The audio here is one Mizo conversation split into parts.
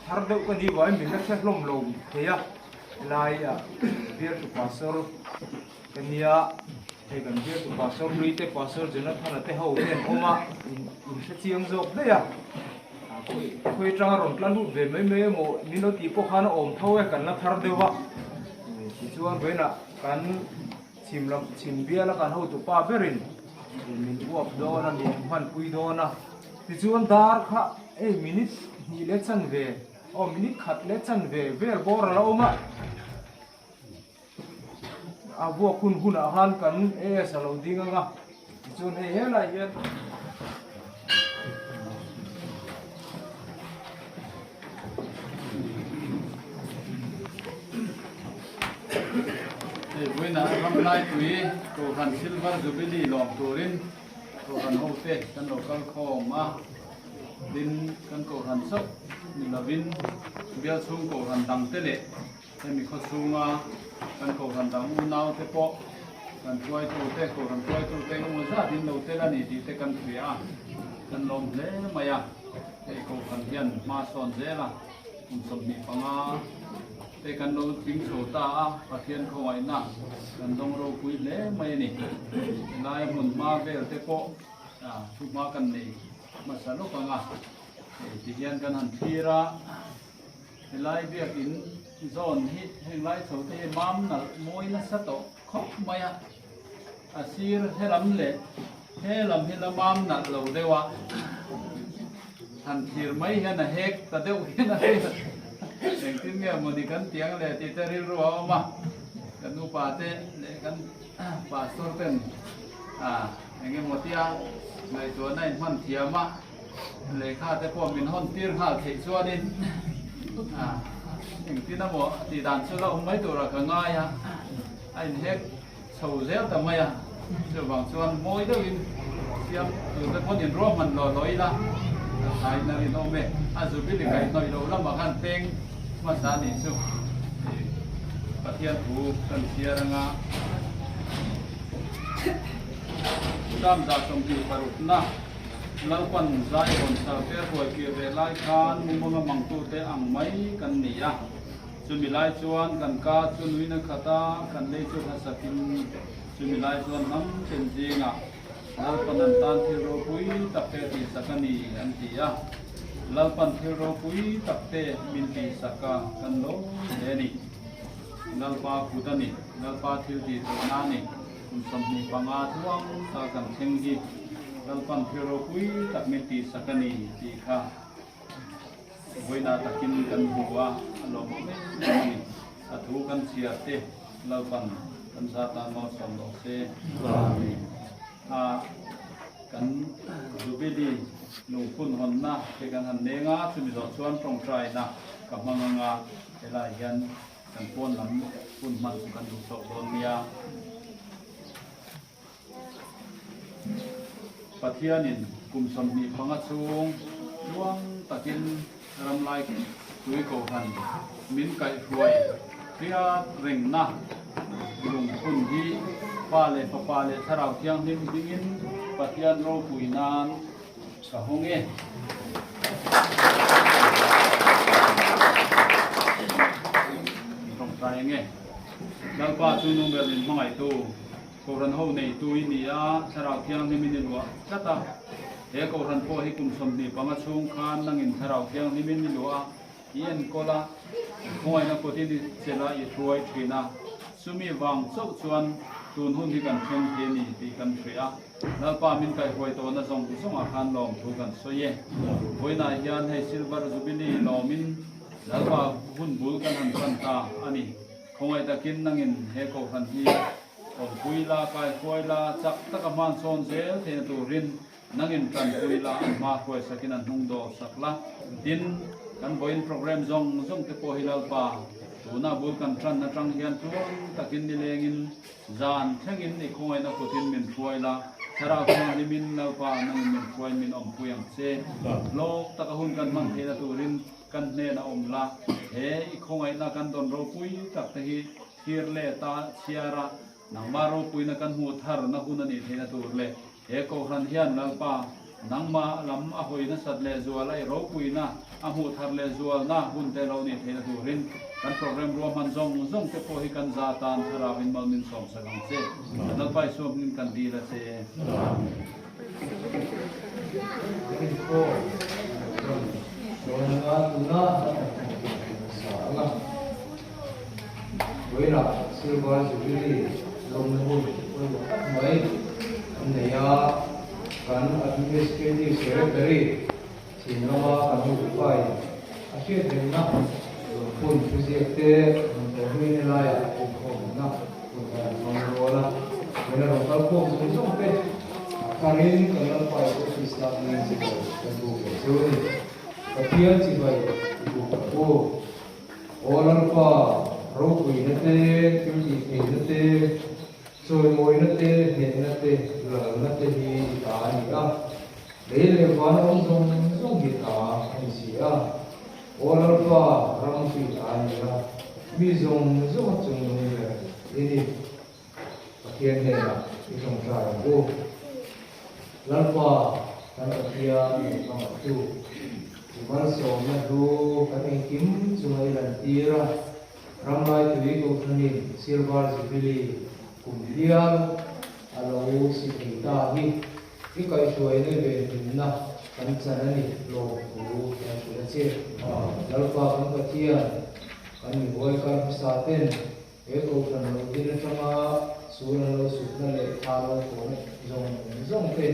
thar deuh ka ni vangin min la hre hlawm lo thei a, helai ah bialtu pastor ka nia, hei kan bialtu pastor hlui te pastor Jonathan-a te ho hi an awm a, in hre chiang zawk daih a, khawi atanga rawn tla lut ve mai mai emaw min lo tih pawh khan a awm tho e, kan la thar deuh a, tichuan vawiinah kan. Chhim lam chhim biala kan hotu pa berin min uap dawn a, min hmanpui dawn a. Tichuan dar kha hei minute hnih leh chanve aw minute khat leh chanve vel bawr a la awm a. A vuak hun hunah khan kan AS a lo ding ang a. Tichuan hei helai hian. Hei vawiinah Ramlaipui Kohhran Silver Jubilee lawm turin Kohhran hote kan lo kal khawm a, tin kan Kohhran chauh ni lovin bial chhung Kohhran dangte leh hemi khaw chhunga kan Kohhran dang unaute pawh kan hruaitute, Kohhran hruaitute engemaw zat in lo tel a ni tih te kan hria a, kan lawm hle mai a. Hei Kohhran hian hma sawn zel a, kum 25 te kan lo tling chho ta a, Pathian khawngaihna kan dawng ropui hle mai a ni. Helai hmun hma vel te pawh thu hma kan nei hmasa lawk ang a, hei ti hian kan han thlir a, helai biakin zawn hi heng lai chho te hi mam nalh mawi nasa tawh khawp mai a, a sir helam leh He lam hi la mam nalh lo deuh a, han thlir mai hian a hek ta deuh hian a hriat. Engtin nge mawni kan tiang leh tih te rilru a awm a, kan upa te leh kan pastor ten eng emaw tia ngaihtuahna in hman thiam a, lehkha te pawh min hawn tir nghal theih chuanin engtin emaw tih dan chu la awm mai turah ka ngai a, a inhek. Chho zel ta mai a, chuvang chuan mawi deuhin siam tur te pawn inruahman law law ila a thain a rinawm e. A Jubilee kaihhnawih loh lamah khan peng hmasa a nih chu tih Pathian thu kan chhiar anga Psalm 26 na Lalpan zai rawn salte ruai kir leh lai khan mumanga mangtute ang mai kan ni a. Chumi lai chuan kan ka chu nuin a khat a, kan lei chu hlasakin chumi lai chuan hnam chen zingah Lalpan an tan thil ropui takte tihsak a ni an ti a. Lalpan thil ropui takte min tihsak a kan lo hle a ni. Lalpa kut a ni, Lalpa thil tih theihna a ni. Kum 25 tluang ta kan thleng hi Lalpan thil ropui tak min tihsak a ni tih kha. Vawiinah takin kan hmu a, a lawmawm em em a ni. A thu kan chhiar te Lalpan kan za tan malsawm lo se. Amen. A kan Jubilee lungphun hawnna te kan han neng a, chumi zawh chuan tawngtaina ka hmang ang a, helai hian kan pawn lam hun hman chu kan duh tawh dawn nia. Pathianin kum 25 chhung tluang takin ramlai tui kohhran min kaihhruai hriat rengna lungphun hi Pa leh Fapa leh Thlarau Thianghlim hmingin Pathian ropui nan ka hawng e. Tawngtai enge? Lalpa chu nungber min hmangaihtu. Kohhran ho neitu i ni a, Thlarau Thianghlimin i luah tlat a. He Kohhran pawh hi kum 25 chhung khan nangin Thlarau Thianghlimin i luah a, i enkawl a, khawngaihna kutin i chelh a, i hruai thin a. Chumi vang chauh chuan tun hun hi kan thleng thei a ni tih kan hria a. Lalpa min kaihruai tawhna zawng zawngah khan lawmthu kan sawi e. Vawiinah hian hei Silver Jubilee lawmin Lalpa hun bul kan han tan ta a ni. Khawngaih takin nangin he Kohhran hi Awmpui la, kaihruai la, chak taka hman sawn zel theihna turin nangin tanpui la, an hma hruai sakin an hnung dawr sak la. Tin, kan vawiin program zawng zawng te pawh hi Lalpa, tuna bul kan tan atang hian tluang takin nilengin zan thlengin i khawngaihna kutin min hruai la, Thlarau Thianghlimin Lalpa nangin min hruai min awmpui ang che. Hlawk taka hun kan hman theihna turin kan hnenah awm la, he i khawngaihna kan dawn ropui tak te hi Thir leh ta chhiar a, nangmah ropuina kan hmuh thar na hun a nih theihna tur leh he Kohhran hian Lalpa, nangmah lam a hawi nasat leh zual a i ropuina a hmuh thar leh zualna hun te lo nih theihna turin kan program ruahman zawng zawng te pawh hi kan za atan thlarau in mal min sawm sak ang che. Kan Lalpa Isua hmingin kan dil a che. Vawiinah Silver Jubilee lawmna hun pawimawh tak mai an nei a, kan Administrative Secretary chhim lama kan hotupain a hriat rengna lawmphun thuziak te rawn tawh hnuin helaiah inkhawmna hun kan han hmang rual a, vawiina rawn kal khawm zawng zawng te a tharin kan Lalpa i office lak ngei chibai kan buk leh chu a ni. Pathian chibai i buk ang u. Aw Lalpa, ropuina te, thil tih theihna te, chawimawina te, hnehna te, lalna te hi i ta a ni a, lei leh van awm zawng zawng hi ta a ni si a. Aw Lalpa, ram chu i ta a ni a, mi zawng zawng a chung nung ber i ni. Pathian hnenah i tawngtai ang u. Lalpa kan Pathian leh hmangaihtu, i malsawmna hlu kan engkim chunga i lantir a, Ramlaitui Kohhranin Silver Jubilee kum hial a lo si thei ta hi i kaihhruaina ve hlimna kan chan a ni lawmthu kan hrilh a che. Lalpa kan Pathian, kan mihuai kar hmasa ten He kohhran lo din atanga sul an lo sutna leh tha lo thawhna zawng zawng te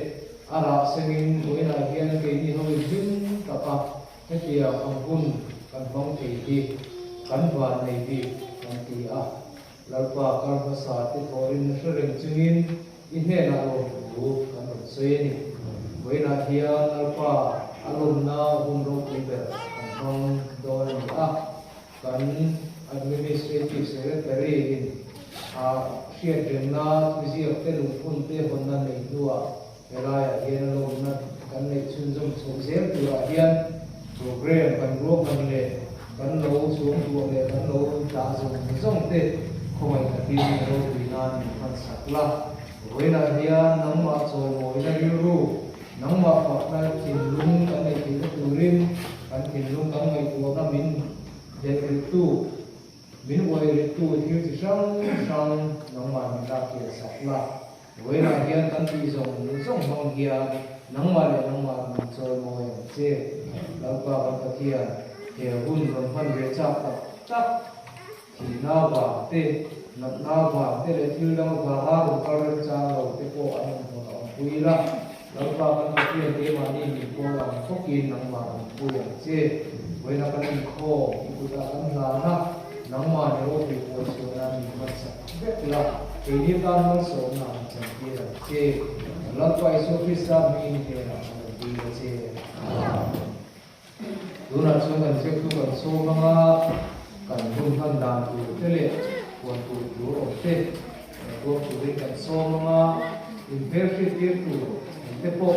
a rah sengin vawiinah hian keini ho in hlim taka hetia ang hun kan hmang thei hi kan van nei bik kan ti a. Lalpa kar hmasa te thawhrin hre reng chungin i hnenah lawmthu kan rawn sawi a ni. Vawiinah hian Lalpa a lawmna hun ropui ber kan hmang dawn a ni a. Kan Administrative Secretary in a hriatremna thuziak te lungphun te hawnna nei hnuah helaiah hian a lawmna kan neih chhunzawm chhoh zel turah hian program kan ruahman leh kan lo chhung tuah leh kan lo dah zawng zawng te khawngaih takin ropui nan min hman sak la. Vawiinah hian nangmah chawimawina rilru, nangmah fakna thinlung kan neih theihna turin kan thinlung kan ngaihtuahna min delh rittu, min uai rittu thil chi hrang hrang nangmah min lak kian sak la. Vawiinah hian kan tih zawng zawng hmang hian nangmah leh nangmah min chawimawi ang che. Lalpa kan Pathian, he hun rawn hman ve chak tak tak. Thihna vang te, natna vang te leh thil dang vanga rawn kal remchang lo te pawh an awm hmun a awm pui la. Lalpa kan Pathian keimahni min pawl ang bawkin nangmah min pui ang che. Vawiina kan inkhawm, i kutah kan hlan a, nangmah ni ropui pawl chhuahna min hmansak vek la, keini tan malsawmna an chantir ang che. Kan Lalpa Isua Krista hmingin i hnenah kan rawn dil a che. Amen. Tunah chuan kan ziaktu kan sawm anga kan hun hman dan tur te leh huan tur tur awm te tuam turin kan sawm anga inhmelhriat tir tur awm te pawh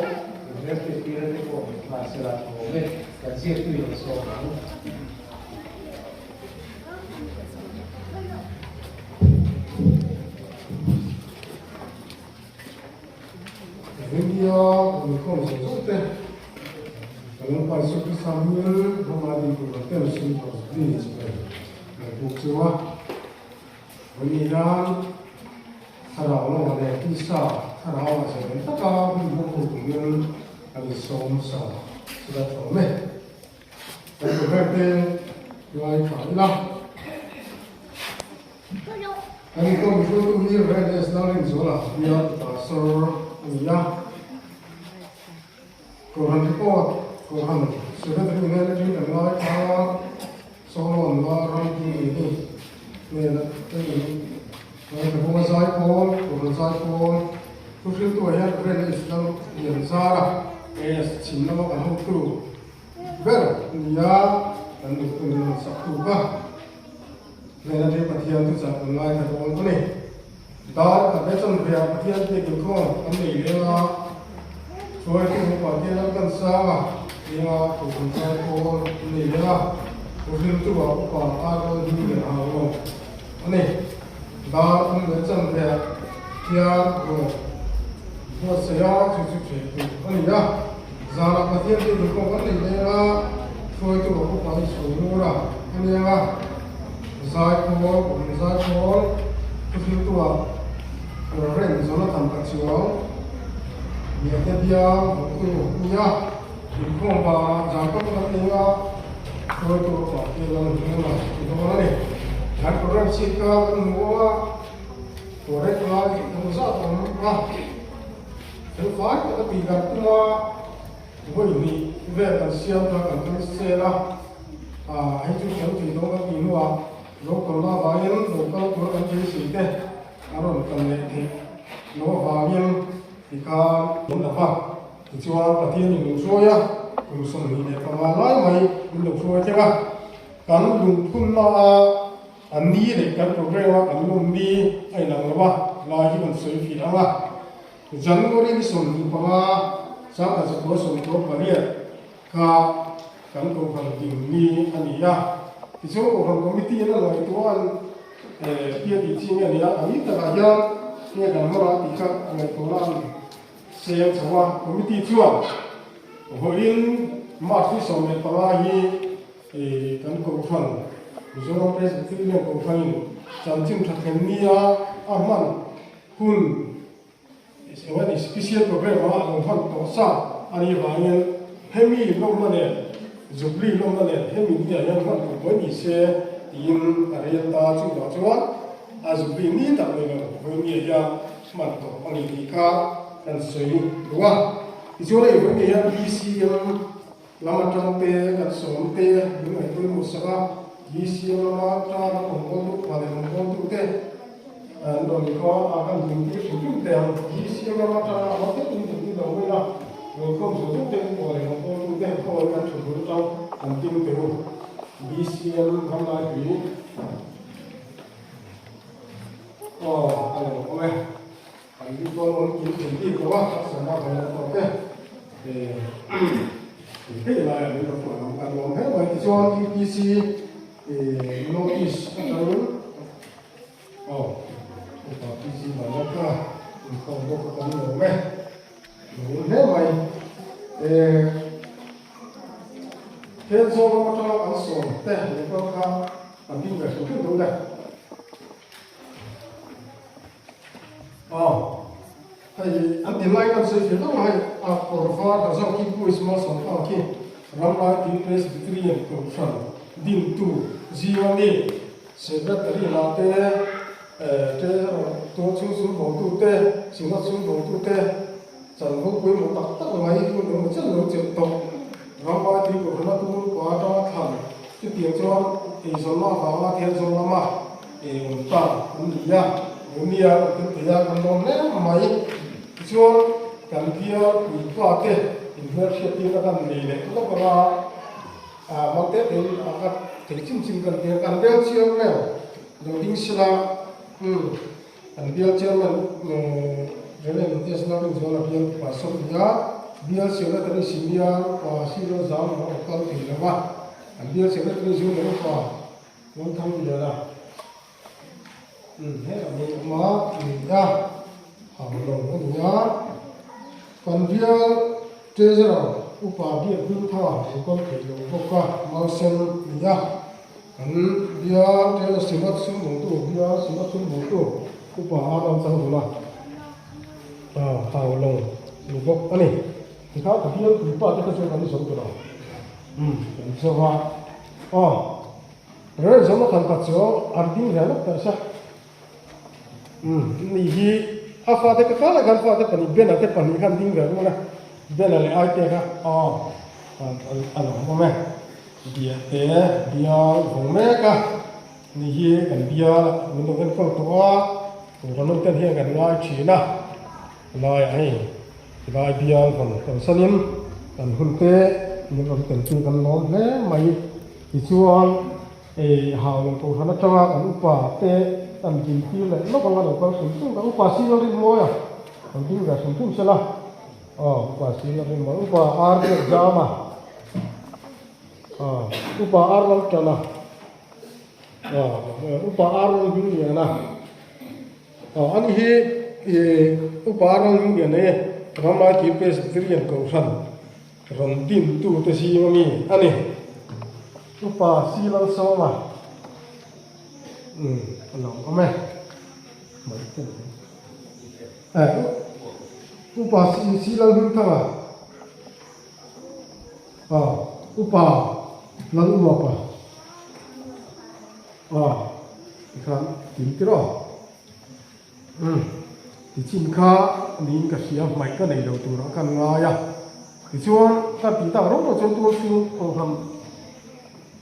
inhmelhriat tir te pawh min hman sela tha awm e, kan ziaktu in an sawm ang. India inkhawm zawng zawng te kan lo pai chu Krista hming Roma ding tur kan tel sin tawh ni chibai kan buk chu a vawiin hian thlarau lamah leh tisa thlarau ah zalen taka hun hmang ho turin kan insawm sa chu la thawm e kan programme te ngaithla ila. Kan inkhawm hruaitu hi Red S. Lalrinzuala bial pastor a ni a. Kohhran report, Kohhran Secretary nen atangin kan ngai a, Solomon Lalramdini hi nen atangin ngaithla bawk a, Zaipawl, Kohhran Zaipawl thuhriltu ah hian Red S. Lallianzara, AS chhim lama kan hotu ber a ni a, kan duhtu nen an sak tuk a. Hnena te Pathian chu chak an ngaithla dawn a ni. Dar khat leh chanve ah Pathian biak inkhawm an nei leng a, hruaitu upa te lam kan sang a, zinga kohhran zai pawl an nei leng a, thuhriltu ah upa Aaron hming leh Aaron a ni. Dar khat leh chanve ah hian rawh buatsaih a, chu chu thei tur a ni a. Zanah Pathian biak inkhawm an nei leng a. Hruaitu a upa hi chhung a ania a, Zaipawl, Kum Zaipawl thuhriltuah Rev. Jonathan Pachuau, Miate bial vawktu a ni a, inkhawm vangah zan tawk tak eng a hruaitu a upa te lal hmel a ti dawn a ni. Kan program sheet kha kan hmu a, correct lai eng zat awm a, felfai taka tih kan tum a. Vawi hnih vel kan siam kha kan cancel a, ah hei chu kan tih dawn kan tih hnuah lo kalna avangin lo kal tur kan beisei te a rawn kal leh theih loh avangin tikhan min la va. Tichuan Pathian in min hruai a, kum 25 lai mai min lo hruai thleng a, kan lungphunna a an ni leh kan program a kan lawm ni a inang lo a, lai hi kan sawi fiah ang a. January ni 25, 1998 kha kan Kohhran ding ni a ni a. Tichuan Kohhran Committee in a ngaihtuah an tia tih chi nge a ni a, a ni takah hian nge kan hmar a tih kha ngaihtuahna an seng chho a. Committee chuan vawiin March ni 15 hi kan Kohhran, Mizoram Presbyterian Kohhranin chanchin tha thlen nia a hman hun Eng a ni special program a lo hman tawh sa a nih avangin hemi lawmna nen Jubilee lawmna nen hemi ni ah hian hman tur pawh ni se tiin a rel ta chuvang chuan a Jubilee ni tak ni lo vawi ni ah hian hman tawh a ni tih kha kan sawi duh a. Tichuan hei vawi ni hian BCM lam atang te kan sawm te min ngaihpawimawh sak a, BCM lama tang a rawngbawltu upa leh rawngbawltu te an rawn kha a kan dingtir hrim hrim te ang. BCM lama tang a awm vek in dingtir lo mai a, rawnkhawm zawng zawng te upa leh rawngbawltu te khawngaih kan thut bul atang an ding teh u. BCM ram laipui aw a lo awm e. An ni chuan awm kim thei bik lo a, harsatna kan la tawk e. Hei laiah min rawn fuh ang kan lawm hle mai. Tichuan UPC notice atangin aw upa PC Vanlalthanga inkhawm bawk a kan lawm e. Lawm hle mai. Thenzawl lam atanga kan sawm te leh kha an ding ve hrim hrim dawn e. Aw, hei an ti lai kan sawi fir deuh a hei a kawr var ha zawk khi Pu Ismail Sawmpa khi Ramlai tui Presbyterian Kohhran dintu zinga mi Secretary la te te tual chhung sum bawngtu te Synod sum bawngtu te chanvo pawimawh tak tak mai hun engemaw chen lo chelh tawh Ramlai tui Kohhrana tumul pa atanga thlan chutiang chuan eizawnna avanga Thenzawl lama Eng ta an ni a, Runia kan tel thei a, kan lawm hle mai. Tichuan kan bial puipa te inhmelhriat tir a kan nei leh lawk ang a, ah mang te tein a ka thei chin chin kan ti a, kan bial chairman lo ding sila, umm kan bial chairman Reverend S Lalrinzuala bial pastor a ni a, bial secretary senior pa Silo Zam a rawn kal thei lo va, kan bial secretary junior upa Lungthang lian a he a ni awm a ni a hau lo a ni a kan bial treasurer upa biak hming tha lo kal thei lo bawk a Mausen ni a kan bial treasurer Synod sumdawngtu bial Synod sumdawngtu upa a lo chang dun a hau lo ni bawk a ni tikha ka bial puipa te kha chuan kan zo ta lo kan zo a. Aw, rel zawm a kal khat chu an ding ve lawk tawh sa. Umm, ni hi a fate ka kal a khan fate pahnih Ben-a te pahnih khan ding ve rul a, Ben-a leh Aite kha aw a lo awm e. Bia te bial vawng mek a, ni hi kan bial min lo enkawl tawh a, kum kan hian kan ngai thin a. Laiah hei tilai bial rawn kalsanin kan hun te min rawn tel chu kan lawm hle mai. Tichuan ei Haulawng Kohhran atanga kan upa te kan din tir leh lawk anga lo kal hrim hrim kan upa Sir Rinmawia lo ding ve hrim hrim sela aw upa Sir Rinmawia upa Ar Biakzama aw upa Ar Laltana aw upa Ar Lalhmingliana. Aw ani hi ih upa ram lian e Ramlai tih Presbyterian Kohhran rawn dintu te zing ami a ni. Upa C Lalsawma umm a lo awm e mai te eh Upa C Lalhmingthanga ah Upa Laluapa ah tikhan kim tiraw. Umm, tichin kha niin ka hria, hmaih ka nei lo turah khan ngai a. Tichuan, ka tih tak rawng rawng chuan tual chhung kohhran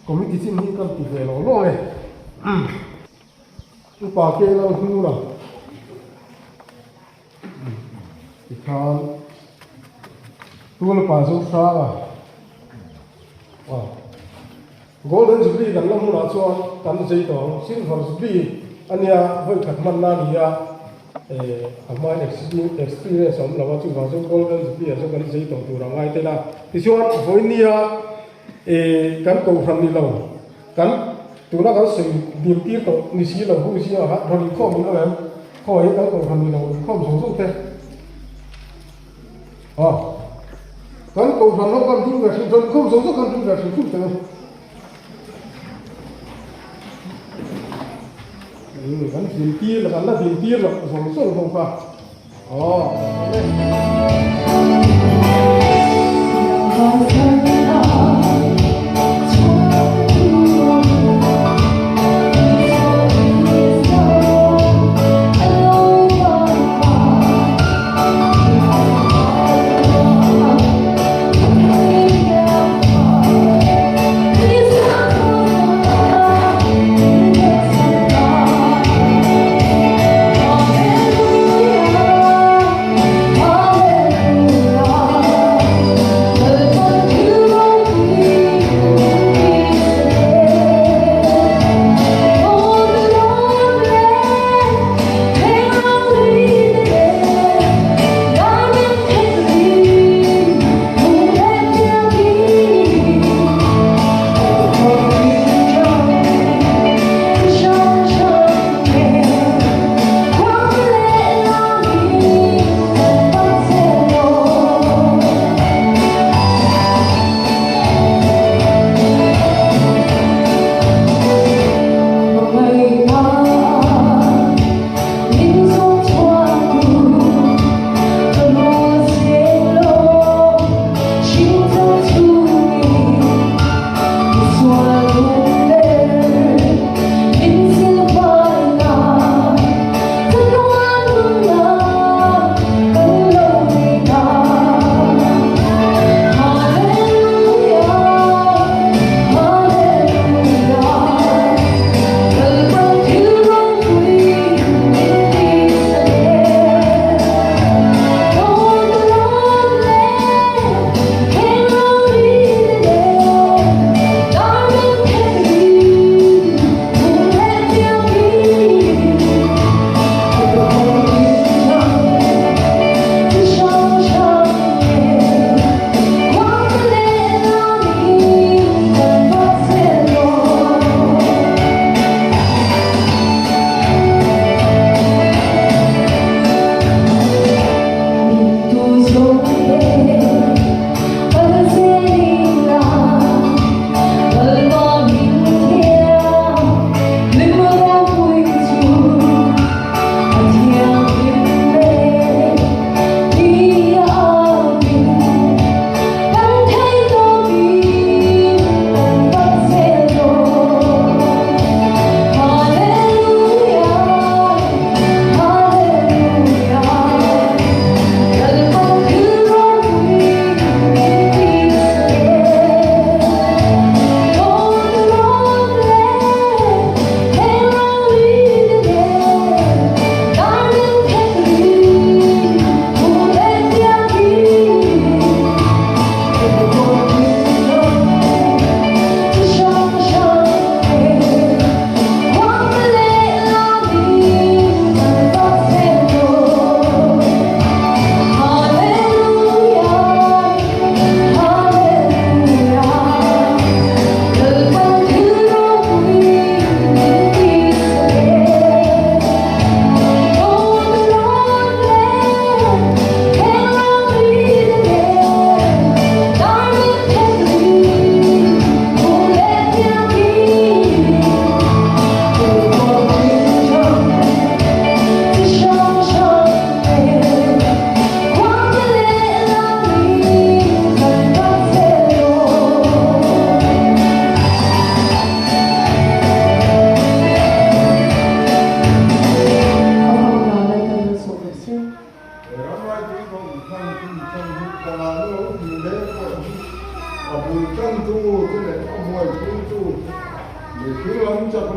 committee chin hi kan ti ve lo lo e. Umm, upa ke lo hnu la. Umm, tikhan tual pa zo hrang a. Aw. Golden Jubilee kan la hmunah chuan kan zei tawh ang. Silver Jubilee a nia, vawi khat hmanna a ni a, eh, a hmain experience a awm lo a, chuvang chuan Golden Jubilee ah chuan kan zei tawh tur a ngai tel a. Tichuan, vawinia, eh, kan kohhran ni lo, kan tuna kan sawi dil tir tawh ni si lo hu zingah khan rawn inkhawm in awm em? Khawi kan kohhran ni lo inkhawm zawng zawng te. Aw. Kan kohhran ho kan ding ve hrim hrim, khum zawng zawng kan ding ve hrim hrim teh u. Umm kan din tir la, kan la din tir loh zawng zawng ho kha. Aw.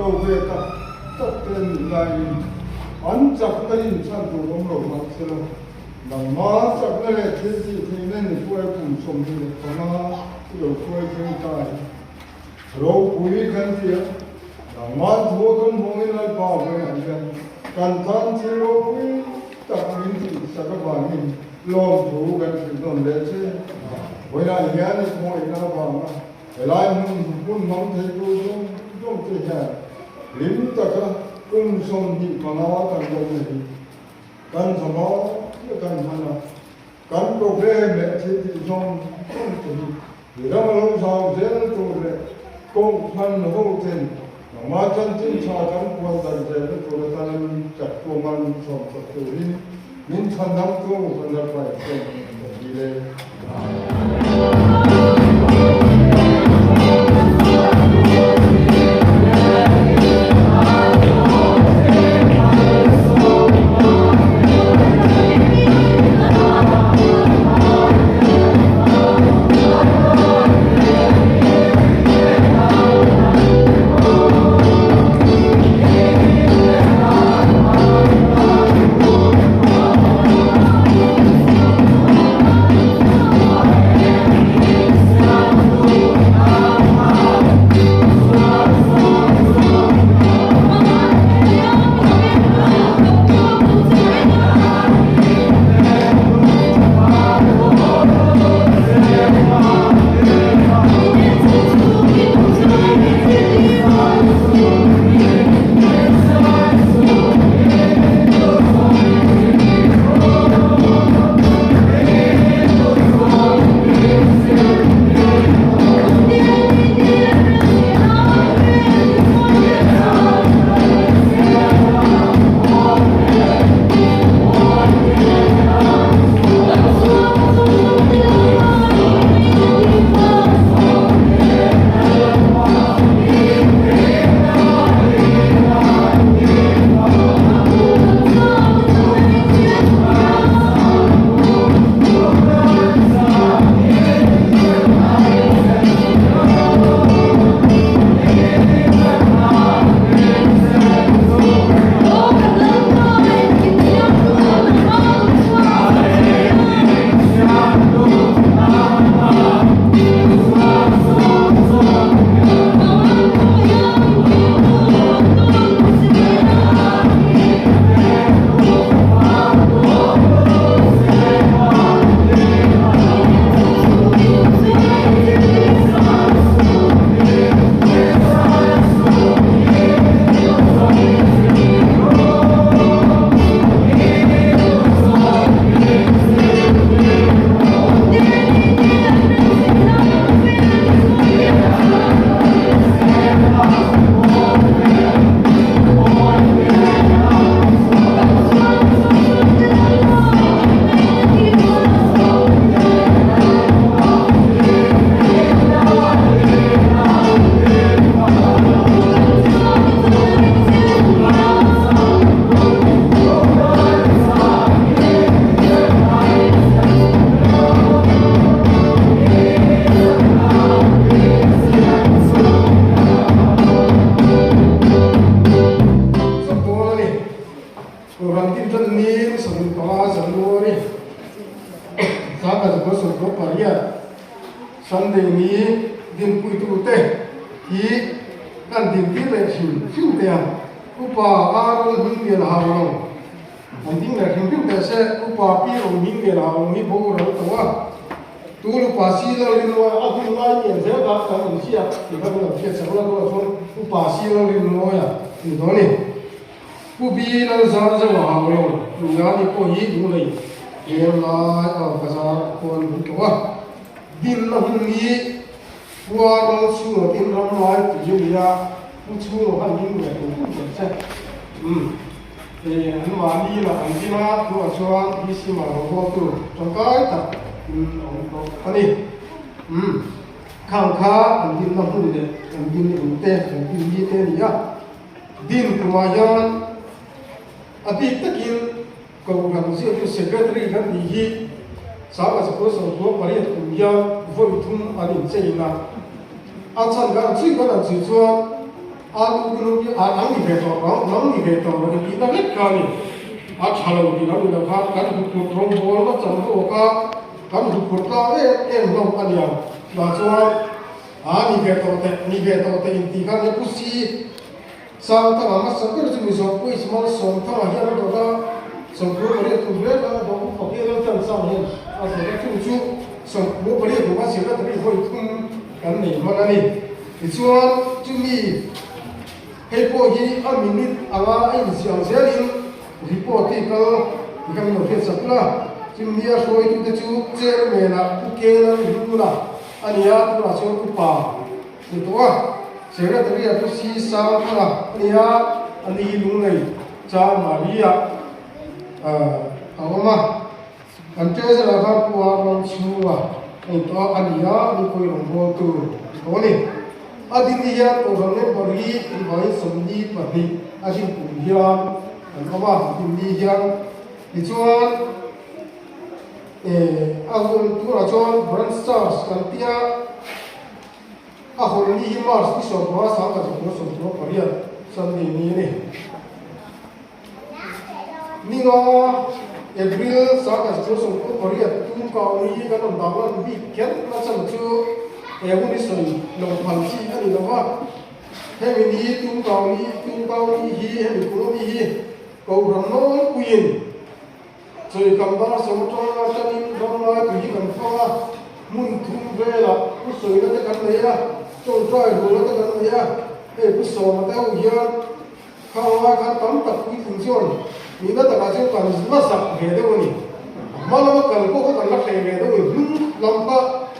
lo ve tak tak te an nih laiin an chakna inchhan tur awm lo mah sela, nangma chakna leh thil tih theihna ni hruai kum 25 i lo hruai thleng ta hi ropui kan ti a, nangma thu a kan hmawngin Lalpa vawiah hian kan tan thil ropui tak min tih sak avangin lawmthu kan hrilh nawn leh che. Vawilah hian i khawngaihna avanga Helai hmun hmun hmang theitu zawng zawng te hian hlim taka kum 25 kan lawmna hi kan zama chiah kan hman a, kan programme leh thil tih zawng zawng te hi i ram a lo zau zel tur leh kohhran ho ten nangmah chanchin tha kan puan dan zelna tur atan chak tuama min chhawm chawp turin min chhandamtu kan la hruai chen kan dil e. Football a ni. Kohhran tin tan ni 75 January 1968 Sunday ni dinpuitute hi kan dintir leh hrim hrim teh a, Upa Aaron Hminglian hau lo an ding leh hrim hrim teh se, Upa Pi Ro Hminglia hau lo hi boral tawh a, Tun Upa Si Lalrinmawia a hun lai pian zel kha kan inhriat tih kha kan lo hriat chak la tunah chuan Upa Si Lalrinmawia ni tawh a ni. Pu Bi Lalzar zeuh a hau lo, Lungani pawh hi lunglei hmel lai a bazar khuan hun tawh a. Dinna hun hi Pua ral chhunga tin ram lai tui a ni a, Pu chhunga khan ding ve tum tum zel che. Umm e an mahni lah an din a, tunah chuan PC mah lo haw tur tangkai tak in a awm tawh a ni. Umm khang kha an dinna hmun leh an din in te an din ni te a ni a. Din kumah hian a bik takin Kohhran ziaktu Secretary kan tih hi 1968 kum hian vawi thum an inchein a, a chhan kan chhui kan han chhui chuan A lu ku lu hi a nang ni ve tawh lo, nang ni ve tawh lo intihna vek kha a ni. A tha lo tih lo ni lo khan kan huphurh rawngbawl va chan zawk a, kan huphurh tlang em em hlawm a niang. Chutah chuan a ni ve tawh teh, ni ve tawh teh intih khan he pusi sang thanga hmasa ber chu Mizo Quiz Malsawmthanga hian a dawt a, 98 kum vel a dawh upa hi Laltan Sang hian a zawt a, chung chu 98 kum a secretary vawi thum kan nei hman a ni. Tichuan, chumi hei pawh hi a minute anga a inziah zelin report hi kal ti kha min lo hriat sak la. Chumi a hruaitute chu chairman-ah Pu Kenan Hluna a ni a, tunah chuan upa ni tawh a. Secretary-ah Pu Si Sangthanga a ni a, a ni Lunglei Cha Maria a awm a. Kan treasurer khan Pu Arnold chhunga ei tawh a ni a, mipui rawngbawltu ni tawh a ni. A din ni hian Kohhran member hi invain 42 a din kum hian an awm a, din ni hian tichuan a hun turah chuan Branch Charge kan tia a hawn ni hi March ni 15 1998 Sunday ni a ni. Ninga, April, 1998 tum kau ni kan rawn dah lan bik kher na chan chu he hun hi sawi lo phal chi a ni lo va. Hemi ni tum kau ni, tum kau ni hi hemi kum ami hi Kohhran nawlpuiin chawi kam dar sawm atanga tanin ramlai tui hi kan fang a, hmun thum velah pu sawina te kan nei a, tawngtai rualna te kan nei a, hei pu sawma te ho hian Khang lai khan tam tak puitling chuan nihna takah chuan kan la zak ve deuh a ni. A hma lama kal pawh kha kan la hreh ve deuh a ni, hnung lam kha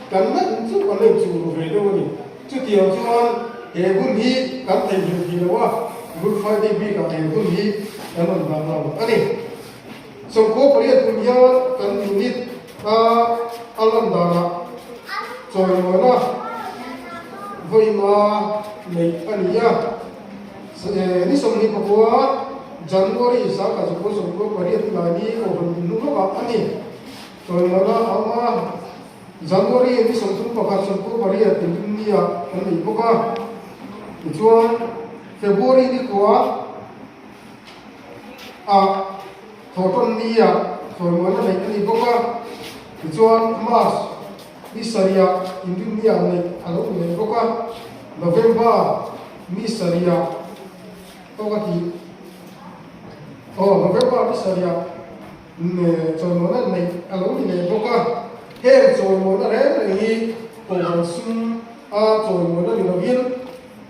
kan la inchuh kan la inchuh ru ve deuh a ni. Chutiang chuan he hun hi kan theihnghilh thei lo a, Good Friday bikah he hun hi kan rawn dah lo a ni. 98 kum hian kan unit a a lan danah chawimawina vawiinga neih a ni a. Ni 29 January 1998 tilai ni Kohhran dinhnu lawkah a ni. Chawimawina a awm a, January ni 31 98 inrinniah kan nei bawk a. Tichuan February ni kua ah Thawhtawn niah chawimawina neih a ni bawk a. Tichuan March ni sarihah inrinniah neih a lo ni leh bawk a. November Ni sarihah tawk a tih aw November ni sarihah chawimawina neih a lo ni leh bawk a, heng chawimawina reng reng hi Kohhran sum a chawimawina ni lovin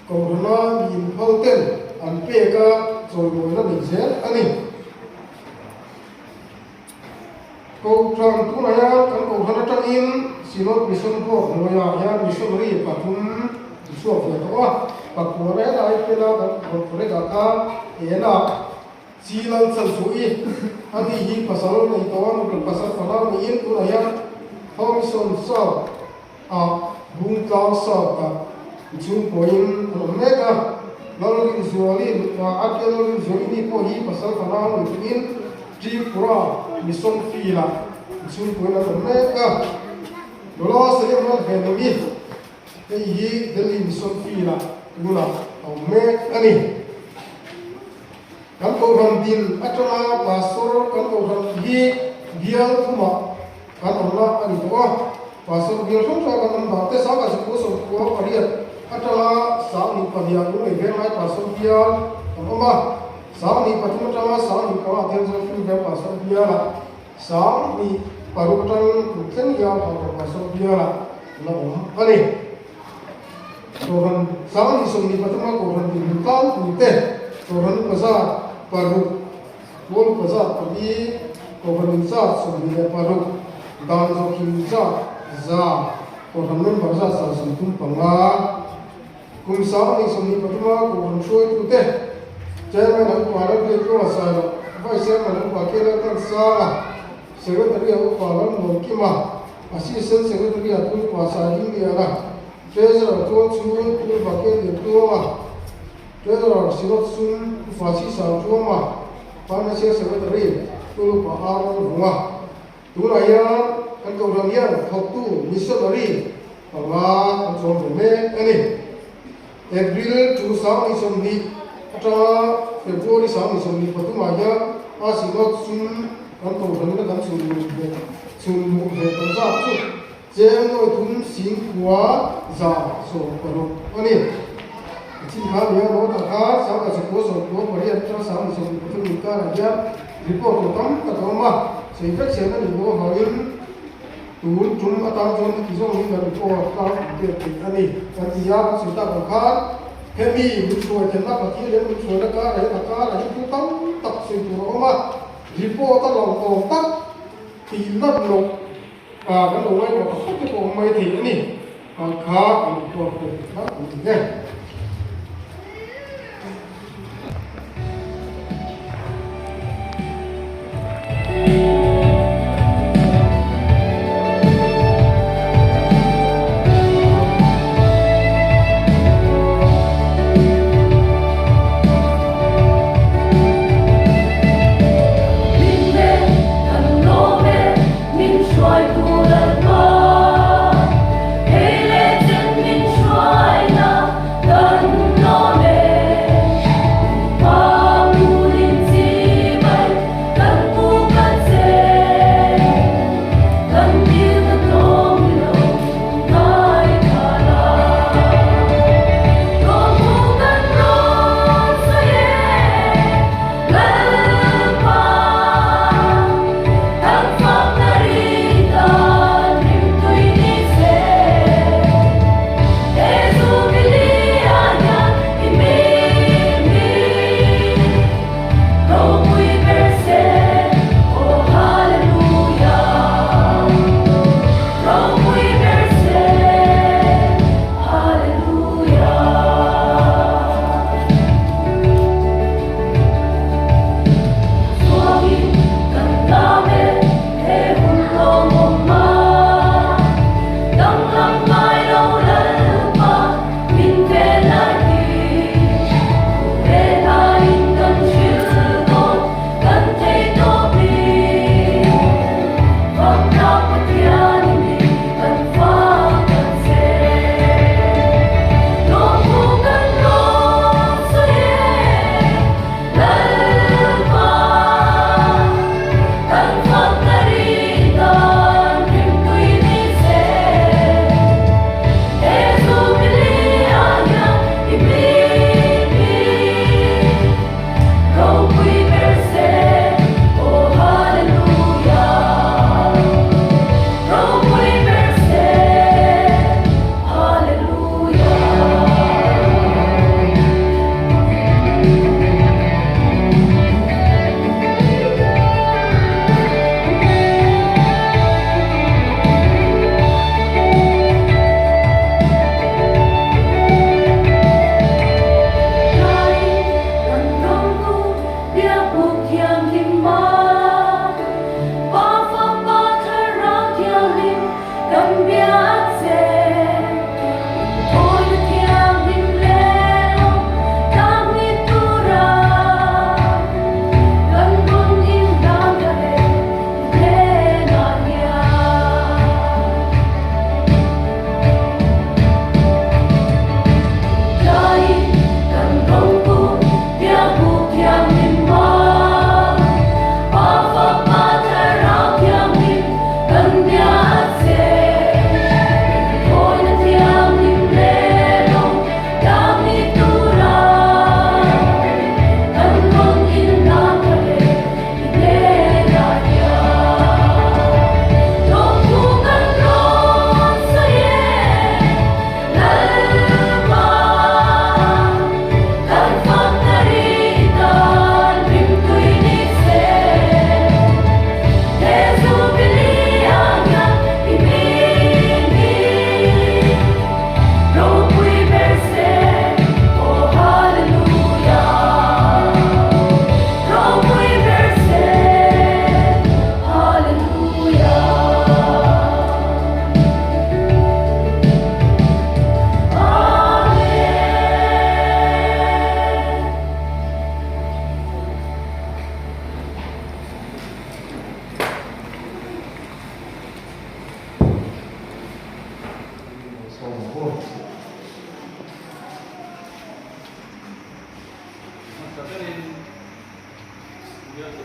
Kohhrana mi inphal ten an pek a chawimawina neih zel a ni. Kohhran tunah hian kan Kohhran atangin Synod Mission Board hnuaiah hian missionary pathum an chhuak ve tawh a, pakua reng a ipel a kan rawn correct ah khan enah chi lal chan chu i a ni hi pasal nei tawh a nupui pasal fanau niin tunah hian Home Mission South ah Bungtlang South ah chhungkawiin an awm mek a, Lalrinzuali a tia Lalrinzuali ni pawh hi pasal fanau nei tuin Tripura Mission Field ah chhungkawiin an awm mek a, Nula Salem Lalvenawmi hei hi Delhi Mission Field ah tunah a awm mek a ni. Kan Kohhran din atanga Pastor kan Kohhran hi bial thumah kan awmna a ni tawh a, Pastor bial hrang hrang kan awm dah te sangha sikul 98 atanga 22 ah lunglei veng lai Pastor bial kan awm a, 23 atanga 25 ah Thenzawl Film Veng Pastor bial ah, 26 atang kum thleng hian Phangphang Pastor bial ah la awm a ni. Kohhran 23 a Kohhran dinhmun tlangpui te, Kohhran upa zat paruk, Pawl upa zat pali, Kohhran in zat 26, Dan zawhhlim zat za, Kohhran member zat 135. Kum 2023 a Kohhran hruaitute, Chairman a upa Lalbiakluanga Sailo, Vice Chairman a upa K Lalthansanga, Secretary a upa Lalmuankima, Assistant Secretary a Tulpa Saihimliana, Treasurer chuan chhung Tulva ke lian tluanga, Treasurer Synod sum Upa Sisang Tluanga, Financial Secretary Tulpa Aaron Vunga. Tunah hian kan Kohhran hian thawktu missionary panga an chawm ve mek a ni. April tu 2020 atanga February 2023 ah hian a Synod sum kan kohhran in a kan chhun luh ve chhun luh ve tawh zat chu cheng nawi thum 10,160 a ni. A chin kha nia Rawta kha 1998 atanga 2023 inkarah hian report tur tam tak a awm a, sei vek siam a nih loh avangin Tun tum atang chuan heti zawng hi kan report a pek theih a ni. Kan ti a, kan sawi tak ang khan hemi min hruai thenna Pathian leh min hruaina karah hian a karah hian thil tam tak sawi tur a awm a, report a lang awm tak tih lan loh kan lo ngaihtuah tak tak te pawh awm mai thei a ni. Kal kha kan report pek theih kha an ti e.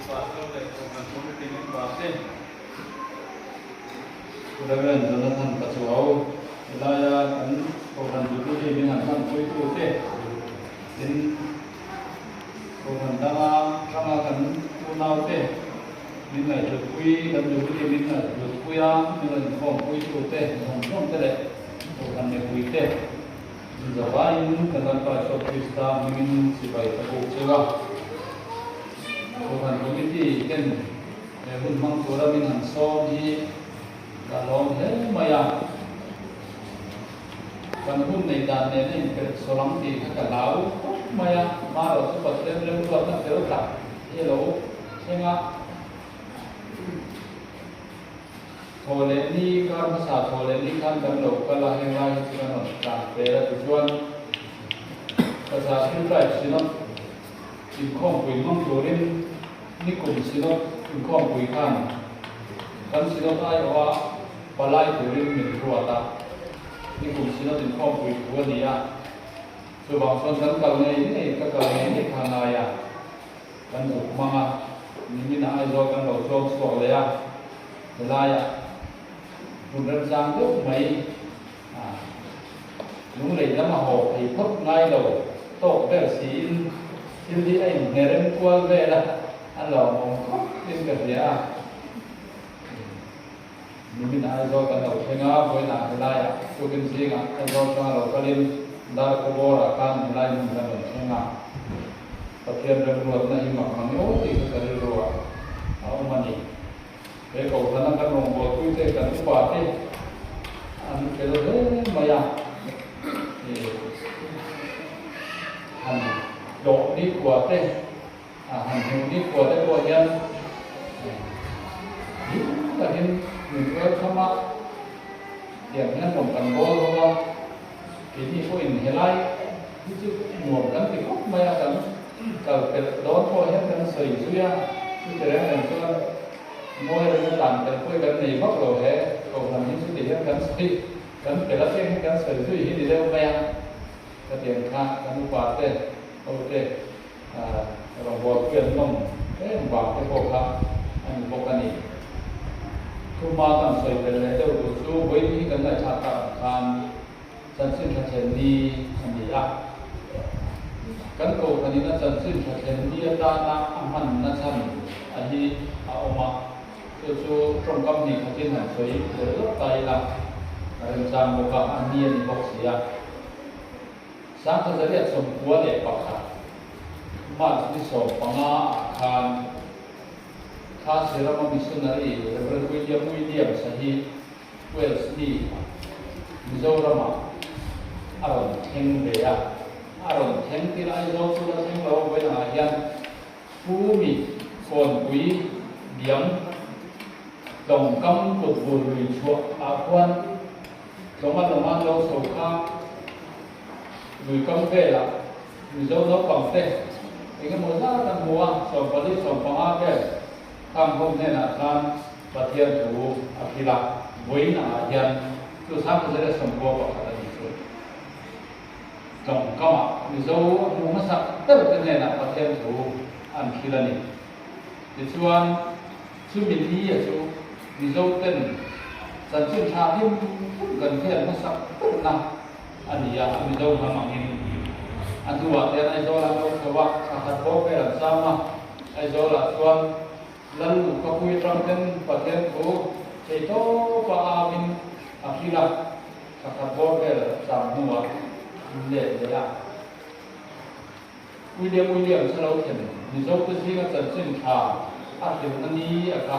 Pastor leh Kohhran Committee member te, Rev. Jonathan Pachuau, helaia kan Kohhran Jubilee min han hmanpuitu te, tin Kohhran danga hranga kan unaute min ngaihhlutpui, kan Jubilee min ngaihhlutpui a, min rawn inkhawmpuitu te, zawng zawng te leh Kohhran mipui te, Zavaiin kan Lalpa Isua Krista hmingin sipai ka buk cheu a. Kohhran Committee ten he hun hmang tura min han sawm hi ka lawm hle mai a. Kan hun nei dan nen a inpelh saw lam tih kha ka hlau khawp mai a, hmarawh chu Pathian remruatna fel tak hi a lo thleng a. Thaw leh ni, kar hmasa thaw leh ni khan kan lo kal a, heng lai hi chu kan rawn tlan fel a tichuan Kaza Hill Tribe Synod inkhawmpui hmang turin nikum Synod inkhawmpui khan kan Synod aiawha palai turin min ruat a, nikum Synod inkhawmpui thu a ni a, chuvang chuan kan kal ngei ngei ka kal ngei ngei kha ngai a. Kan zuk hmang a, nimin ah Aizawl kan lo chuang chhuak leh a, helaiah hmun remchang deuh mai ah lunglei lam a haw phei phawt ngai lo tawk ber siin thil hi a inhne rem kual vel a, a lawmawm khawp in ka hria a. Nimin ah Aizawl kan lo thleng a, vawiinah helaiah tukin zingah Aizawl atanga lo kalin Darkawbawr ah khan helai hmun kan rawn thleng a. Pathian remruatna hi mak mang emaw tih kha ka rilru ah a awm a ni. He kohhrana kan rawngbawlpui te kan upa te an fel hle mai a, han hlawh nikhua te han hmuh nikhua te pawh hian hlim takin min welcome a, tiang hian rawn kan bawl ho a. Keini pawhin helai hi chu nuam kan ti khawp mai a, kan kal pelh dawn pawh hian kan sawi zui a, chuti reng reng chuan mawi reng tlan pelh pawh hi kan nei vak lo he kohhran hi chuti hian kan sawi kan pelh a piang hian kan sawi zui hi ni deuh mai a, ka tiang kha kan upa te ho te rawngbawlpui an nawm em vang te pawh kha a ni bawk a ni. Thuma kan sawi belh leh deuh duh chu vawiin hi kan ngaihthlak tak ang khan chanchin tha thlen ni a ni a. Kan kohhranin a chanchin tha thlen ni atana a hmanna chhan a hi a awm a, chu chu tawngkam hnih khatin han sawi belh lawk ta ila a remchang bawk a, a ni a ni bawk si a. 1991 March ni 15 ah khan Khasi rama missionary Rev. William Williams a hi Wales mi Mizoramah a rawn thleng ve a. A rawn thleng tir Aizawl chu la thleng lo vawiin ah hian Pu mi Kawnpui Biang Tlawngkam kut bur lui chhuah ah khuan Tlawng a lawng a lo chho kha lui kam velah Mizo naupang te eng emaw zat an hmu a, 14, 15 vel khang ho hnenah khan Pathian thu a hrilh a, vawiin angah hian chu 1991 a ni chu. Tlawng kamah Mizo a hmu hmasak ber te hnenah Pathian thu an hrilh a ni. Tichuan, chumi ni a chu Mizo ten chanchin tha hlim hlim kan hriat hmasak berna a ni a, a Mizo hnam angin. A hnuah te Aizawl an lo chho a, thla khat bawr vel an cham a, Aizawlah chuan Lal Lukapui atang ten Pathian thu thei tawpa auin a hrilh a, thla khat bawr vel cham hnuah an let leh a. William Williams a lo thlen Mizote zinga chanchin tha a hrilhna ni a kha.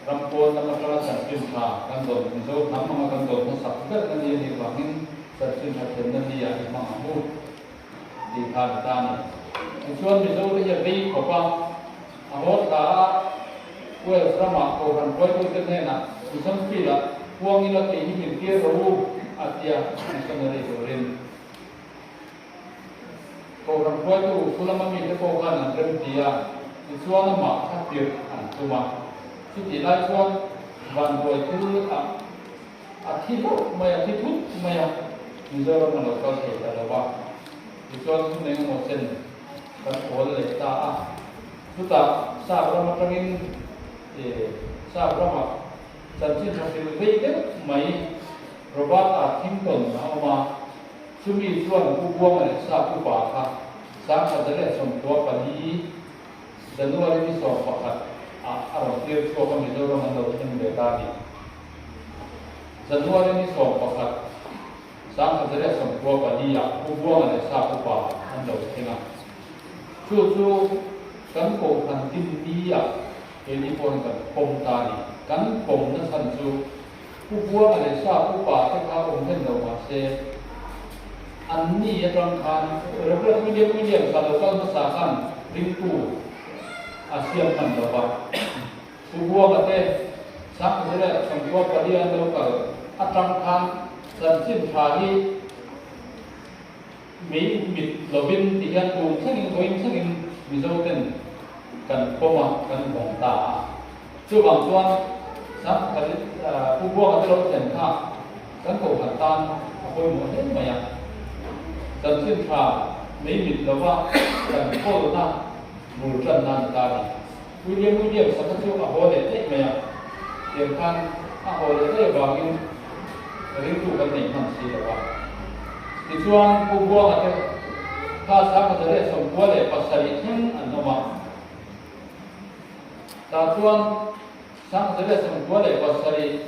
Ram pawn lam atanga chanchin tha kan dawn Mizo hnam anga kan dawn hmasak berna ni a nih vangin chanchin tha thlenna ni ah i hmang ang u tih kha a ni ta a ni. Tichuan Mizote hi a vei khawp a, a haw thla a Wales ramah Kohhran hruaitute hnenah Mission Field-ah puang ila kei hi min tir rawh u a tia missionary turin. Kohhran hruaitu Fulama mite pawh khan an remti a, tichuan amah kha tirh an tum a. Chutih lai chuan vanduai thil a a thi hlauh mai a, thi thut mai a, Mizoram a lo kal thei ta lo va. Tichuan hun engemaw chen kan awl leh ta a. Chutah sap ram atangin sap ramah chanchin tha hril vei deuh mai Robert R. Thington a awm a, chumi chuan Pu Buanga leh sap upa kha 1994 January ni 11 ah a rawn tir chhuak a Mizoram an lo thleng ve ta a ni. January ni 11, 1994 ah Pu Buanga leh Sap upa an lo thleng a. Chu chu kan kohhran din ni ah keini pawhin kan pawm ta a ni. Kan pawm na chhan chu Pu Buanga leh Sap upa te kha awm hlen lo mah se an ni atang khan Rev. William Williams a lo kal hmasa khan ringtu a siam hman lo va. Pu Buanga te 1994 an lo kal atang khan chanchin tha hi mei mit lovin ti hian tun thlengin vawiin thlengin Mizo ten kan pawm a, kan vawng ta a. Chuvang chuan Pu Buanga te lo thlen kha kan kohhran tan a pawimawh hle mai a. Chanchin tha mei mit lova kan kawlna bul tanna ni ta a ni. William Williams-a kha chu a haw leh daih mai a, tiang khan a haw leh daih avangin ringtu kan nei hman si lo a. Tichuan Pu Buanga te kha 1997 thleng an awm a. Tah chuan 1997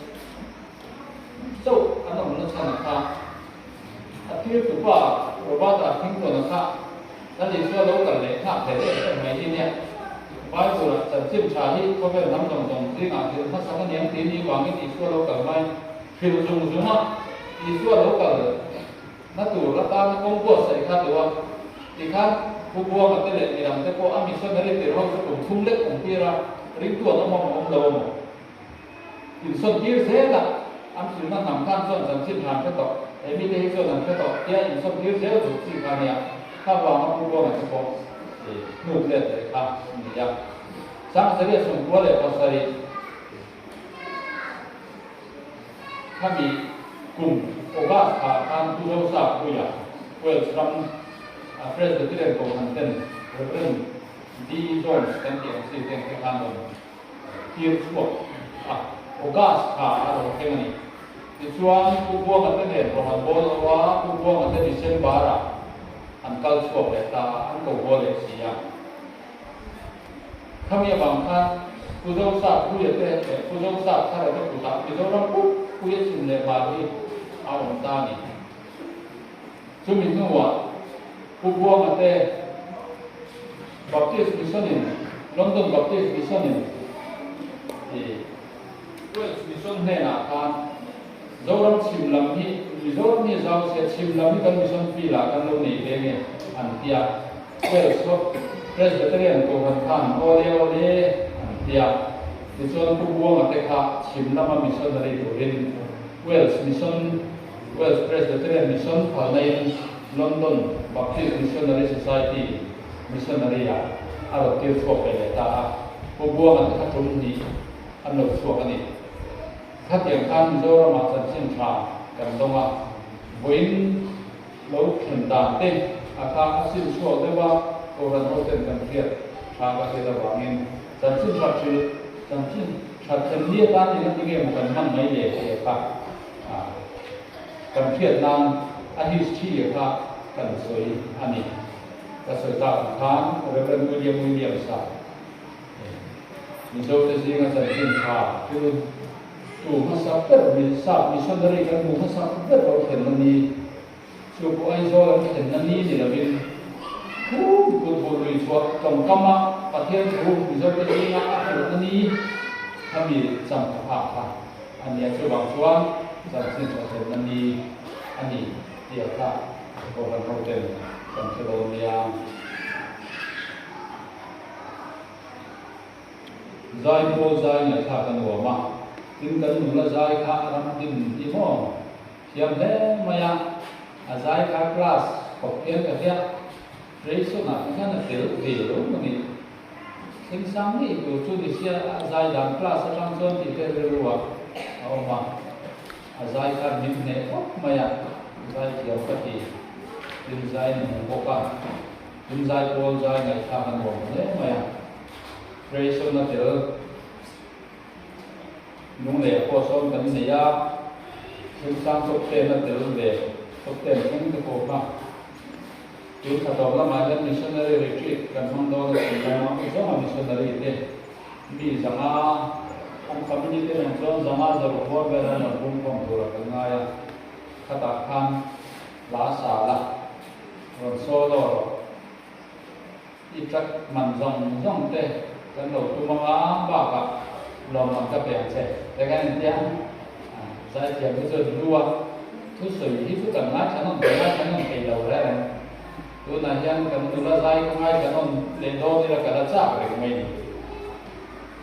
chauh an awmna chhan a kha a tirtupa Robert-a Hington-a kha Lal Isua lo kal leh nghak hle em em mai hi nia. Bible-ah chanchin tha hi khawvel hnam zawng zawng zingah hrilh hmasak a niang tih ni vangin Isua lo kal mai hrilh zung zung a, Isua lo kal na tur atana kawng buatsaih kha duh a. Tikhan Pu Buanga te leh midang te pawh a missionary tir ho chu kum thum lek awm tir a, ringtu an awm a maw awm lo a maw? Insawn tir zel a, an hrilhna hnam khan chuan chanchin tha an hre tawh, he mite hi chuan an hre tawh tia insawn tir zel duh chi kha nia, kha vanga Pu Buanga te pawh hnuk let leh kha a ni a. 1997 Khami kum August thla khan Pu Joseph Puia, Wales ram Presbyterian Kohhran ten Rev. D. Jones kan tih ang chi te ang te khan rawn tir chhuak a, August thla a lo thleng a ni. Tichuan Pu Buanga te nen rawn an bawl ho a, Pu Buanga te December ah an kal chhuak leh ta a, an ko haw leh si a. Khami avang khan Pu Zosa Puia te leh Pu Zosa Thara te kutah Mizoram pum Puia chhim leh hmar hi a awm ta a ni. Chumi hnuah Pu Buanga te Baptist Mission in London Baptist Mission in Wales Mission hnenah khan Zoram chhim lam hi Mizoram hi zau se chhim lam hi kan mission field ah kan lo nei ve nge an ti a. Wales ho Presbyterian Kohhran khan awle awle an ti a. Tichuan Pu Buanga te kha chhim lama missionary turin Wales Mission Wales Presbyterian Mission phalna in London Baptist Missionary Society missionary ah a rawn tir chhuak ve leh ta a. Pu Buanga te kha tum hnih an lo chhuak a ni. Khatiang khan Mizoramah chanchin tha kan dawng a, vawiin lo thlen dan te a kha a sim chhuak deuh a, Kohhran ho ten kan hriat tha ka hriat avangin chanchin tha hrilh, chanchin tha thlen ni atan eng ati nge maw kan hman mai le tih a kha kan hriat nan a history a kha kan sawi a ni. Ka sawi tak ang khan Rev. William Williams-a Mizote zinga chanchin tha thil tu hmasa ber sap missionary kan hmu hmasa ber lo thlenna ni chu pawh Aizawl an thlenna ni ni lovin khum kut bul lui chhuah tawngkama Pathian thu Mizote zinga a hrilhna ni khami cham tha phak kha a nia chuvang chuan chanchin tha thlenna ni a ni tih a kha Kohhran hoten kan hre dawn nia. Zai pawl zai ngaihthlak a nuam a, tin kan nula zai kha a ram din ti maw? Thiam hle mai a, a zai kha class khawp hian ka hria, Grayson ah te hian a tel ve lo maw ni? Thleng sang ngei tur chu ni sia a zai dan class atang chuan tih te rilru ah a awm a, a zai kha min hneh khawp mai a, zai thiam ka ti, tin zai nung bawk a. Tin zai pawl zai ngaihthlak a nuam hle mai a. Creation-a tel Lungleiah pawh sawn kan nei a, thil sang top ten a tel ve, top ten thleng te pawh kha. Tun thla tawp lamah hian Missionary Retreat kan hmang dawn a chhun lama zawnga Missionary te mi zanga an family te nen chuan zanga zaruk bawr vel an rawn pumkhawm turah kan ngai a, khatah khan hla sa la rawn solo rawh. I truck man zawng zawng te kan lo tum anga bakah lawmman ka pe ang che. Te kan intia zaithiam hi chuan hlu a, thusawi hi chu kan ngaithla nawn kan ngaithla nawn thei lo reng reng. Tunah hian kan nula zai ka ngaithla nawn leh dawn ila ka la chak reng mai ni.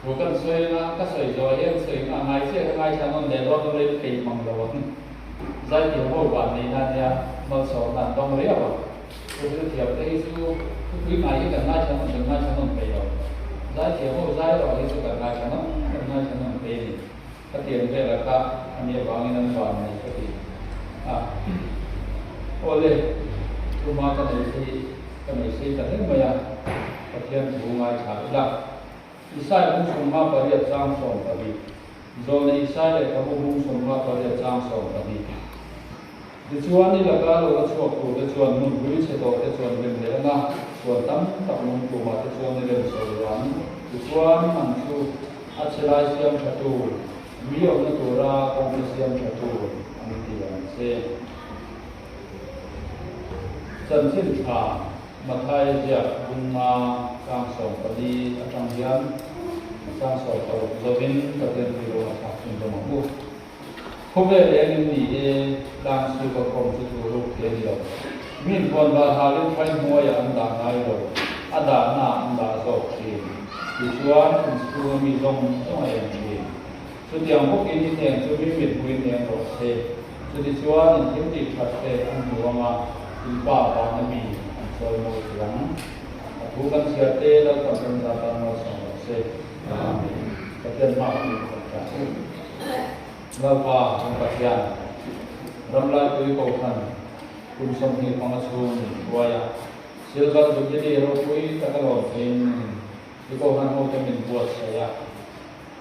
Thu kan sawi anga ka sawi zawh hian sawi a ngai chiah ka ngaithla nawn leh dawn ila in peih mang lo ang. Zaithiam ho van neihna ania malsawmna an dawng riau ang. Thupui thiam te hi chu thupui ngai hi kan ngaithla nawn kan ngaithla nawn thei lo. Zaithiam ho zai erawh hi chu kan ngaithla nawn kan ngaithla nawn thei a ni. Ka tiang velah kha a nih avangin an van nei ka ti a. Awle, tuma ka nei sei ka nei sei ta hle mai a, Pathian thu ngaithla ila. Isai bung 58 chang 12, Zawlne Isai lehkhabu bung 58 chang 12. Tichuan, i laka lo la chhuak turte chuan hmun hlui chhe tawhte chuan rem leh anga chuan tam tak lung tumah te chuan i rem chho lo ang. Tichuan, an chu a chhe lai siam tha tur, mi awmna tura kawngte siam tha tur an ti ang che. Chanchin tha Mathai ziak bunga chang 14 atang hian chang 16 zovin Pathian pui rawng a thlak chhun zawm ang u. Khawvel engin ni e, tlang suka khawm chu thu ruk thei a ni lo. Min huan val halin thlai hnuaiah an dah ngai lo, a dahnaah an dah zawk thin. Tichuan, in chhunga mi zawng zawng a en thin. Chutiang bawkin i hnen chu mi mithmuin eng rawh se. Chutichuan in thil tih that te an hmu ang a, in pa vana mi an chawi mawi thei ang. A thu kan chhiar te Lalpan kan zat tan malsawm rawh se. Amen. Pathian hma kan inkhawm ta. Lalpa kan Pathian, Ramlaipui Kohhran kum 25 chhung min hruai a, Silver Jubilee ropui taka lawm theiin i Kohhran hote min buatsaih a.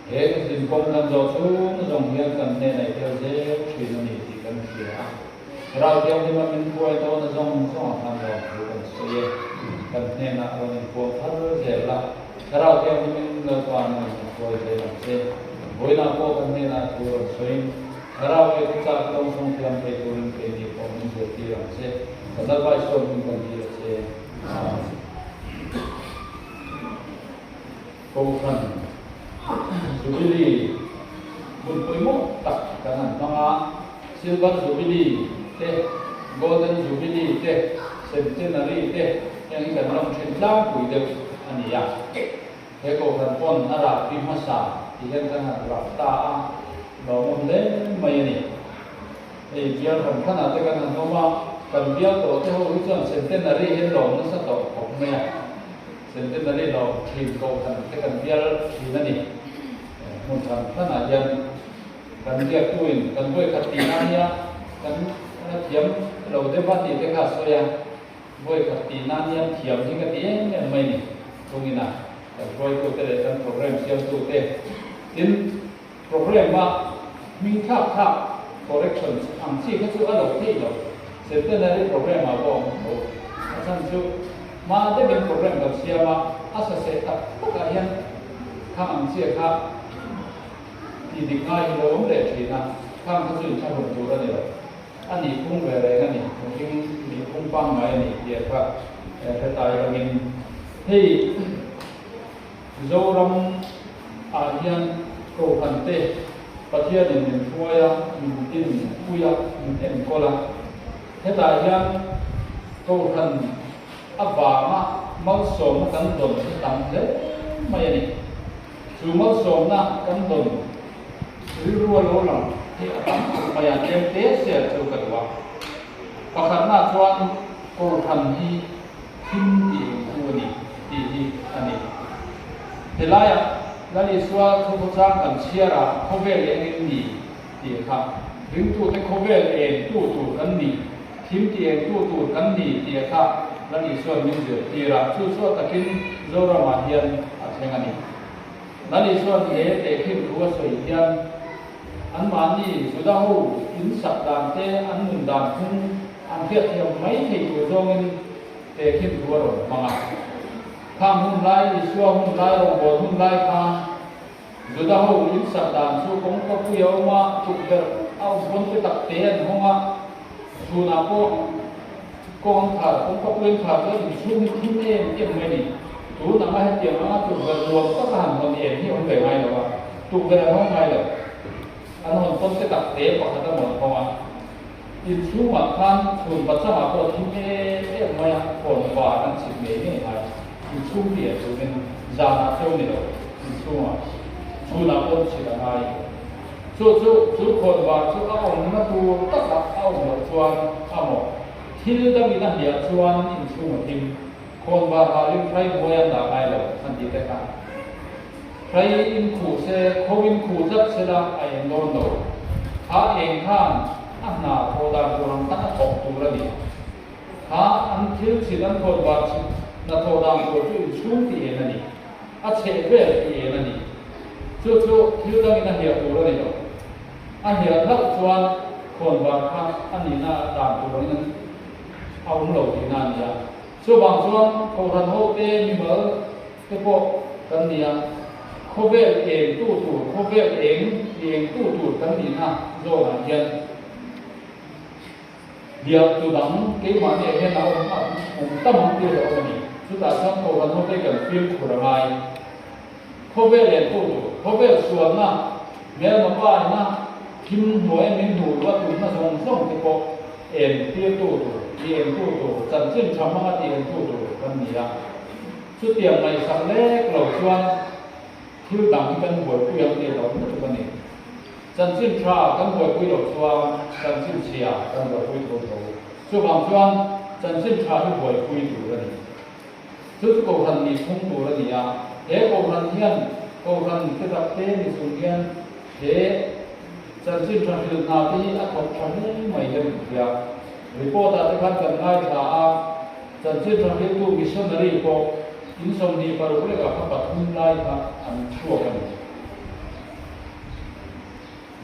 He ka zinkawng kan zawh chhung zawng hian kan hnenah i tel zel thin a ni tih kan hria a. Raltianghlim a min hruai dawn a zawng zawng a khan lawm thu kan sawi e. Kan hnenah rawn inpuang thar zel la, Raltianghlimin Lalpa nangin min hruai zel ang che. Vawiinah pawh kan hnenah thu rawn sawiin, Thlarau leh thuchah dawng sawng thiam thei turin keini pawh min zirtir ang che. Kan Lalpa Isua hming kan dil a che. Amen. Kohhran Jubilee hun pawimawh tak kan han hmang a, Silver Jubilee te, Golden Jubilee te, Centenary te heng hi kan lawm thin tlangpui deuh a ni a. He kohhran pawn a rahpui hmasa ti hian kan han rap ta a, lawmawm hle mai a ni. Hei bial hran hranah te kan han awm a, kan bial tawh te ho hi chuan Centenary hi an lawm nasa tawh khawp mai a. Centenary lo thin kohhran te kan bial thin a ni. Hmun hran hranah hian kan biaktuin kan vawikhat tih na nia kan la thiam lo deuh a tih te kha a sawi a, vawikhat tih na nia thiam hi ka ti em em mai ni. Chungina kan hruaitute leh kan program siamtute tin program a hming thlak thlak corrections ang chi kha chu a lo theih lo. Centenary program ah pawh a awm tho. A chhan chu hma deuhin program kan siam a, a saseh tak tak ah hian khang ang chiah kha tih dik ngai hi lo awm leh thin a, khang kha chu inthlahrun tur a ni lo. A nih phung ve reng a ni, mihring nih phung pangngai a ni tih kha hretai rangin hei Zoram ah hian Kohhran te Pathianin min hruai a, min din pui a, min enkawl a. Hetah hian Kohhran avanga malsawmna kan dawn hi tam hle mai a ni. Chu malsawmna kan dawn rilru a lo lang hi a tam khawp mai a, tlem te sia chu ka duh a. Pakhatna chuan Kohhran hi thim tih engtu a ni tih hi a ni. Helaiah Lal Isua thukhawchang kan chhiar a, khawvel engin ni tih kha ringtute khawvel engtu tur kan ni, thim tih engtu tur kan ni tih kha Lal Isua'n min zirtir a, chu chu a takin Zoramah hian a thleng a ni. Lal Isua'n he tehkhin thu a sawi hian anmahni Juda-ho in sak dan te, an nun dan phung an hriatthiam mai thei tur zawngin tehkhin thu a rawn hmang a. Khang hun lai, Isua hun lai, rawngbâwl hun lai khan Juda-ho in sak dan chu kawngka pui a awm a, tukverh a awm pawn te tak te an hawng a, chhunah pawh kawngkhar, kawngka pui an khar chuan inchhung hi thim em em mai a ni. Tun anga hetiang anga tukverh nuam taka han hawn em hi awm ve ngai lo a, tukverh an hawng ngai lo. An hawn pawn te tak te pakhat a mawn hawng a, inchhungah khan chhun pachangah pawh thim em em mai a, khawn var an chhit ngei ngei ngai. Inchhung tih ah chuanin zanah cheu ni lo, inchhungah chhunah pawh chhit a ngai. Chu chu chu khawnvar chu a awmna tur takah a awm loh chuan a maw? Thil dangin a hliah chuan inchhung a thim. Khawnvar halin hrai hnuai an dah ngai lo an ti te kha. Hrai in khuh se, kho in khuh tlat se la a eng dawn lo. Kha eng khan a hna thawh dan tur ang khan a thawk tur a ni. Kha an thil chhit an khawnvar chhit hna thawh dan tur chu inchhung tih en a ni. A chheh vel tih en a ni. Chu chu thil dangin a hliah tur a ni lo. A hliah hlauh chuan khawnvar kha a nihna dan tur angin a awm lo tihna a ni a. Chuvang chuan Kohhran hote mimal te pawh kan ni a, khawvel eng tu tur, khawvel eng ti eng tu tur kan nihna zawnah hian Biak tu dang keimahni ah hian a awm a, awm tam ang tir a awm a ni. Chutah chuan Kohhran hote kan fimkhur a ngai. Khawvel en tu tur, khawvel sualna, hmelma pa ina thim hnuai min hmuh luh a tumna zawng zawng te pawh en tir tu tur, ti eng tu tur, chanchin tha hmanga ti eng tu tur kan ni a. Chutiang ngaihsak lek lo chuan thil dang hi kan buaipui ang tih a lo lutuk a ni. Chanchin tha kan buaipui loh chuan chanchin chhia kan buaipui tho tho. Chuvang chuan chanchin tha hi buaipui tur a ni. Chu chu Kohhran nih phung tur a ni a. He Kohhran hian Kohhran te tak te ni chung hian he chanchin tha hrilh hna te hi a thawk tha hle mai hian in hria. Report ah te khan kan ngaithla a, chanchin tha hriltu missionary pawh in 26 lek ah kha pathum lai kha an chhuak a ni.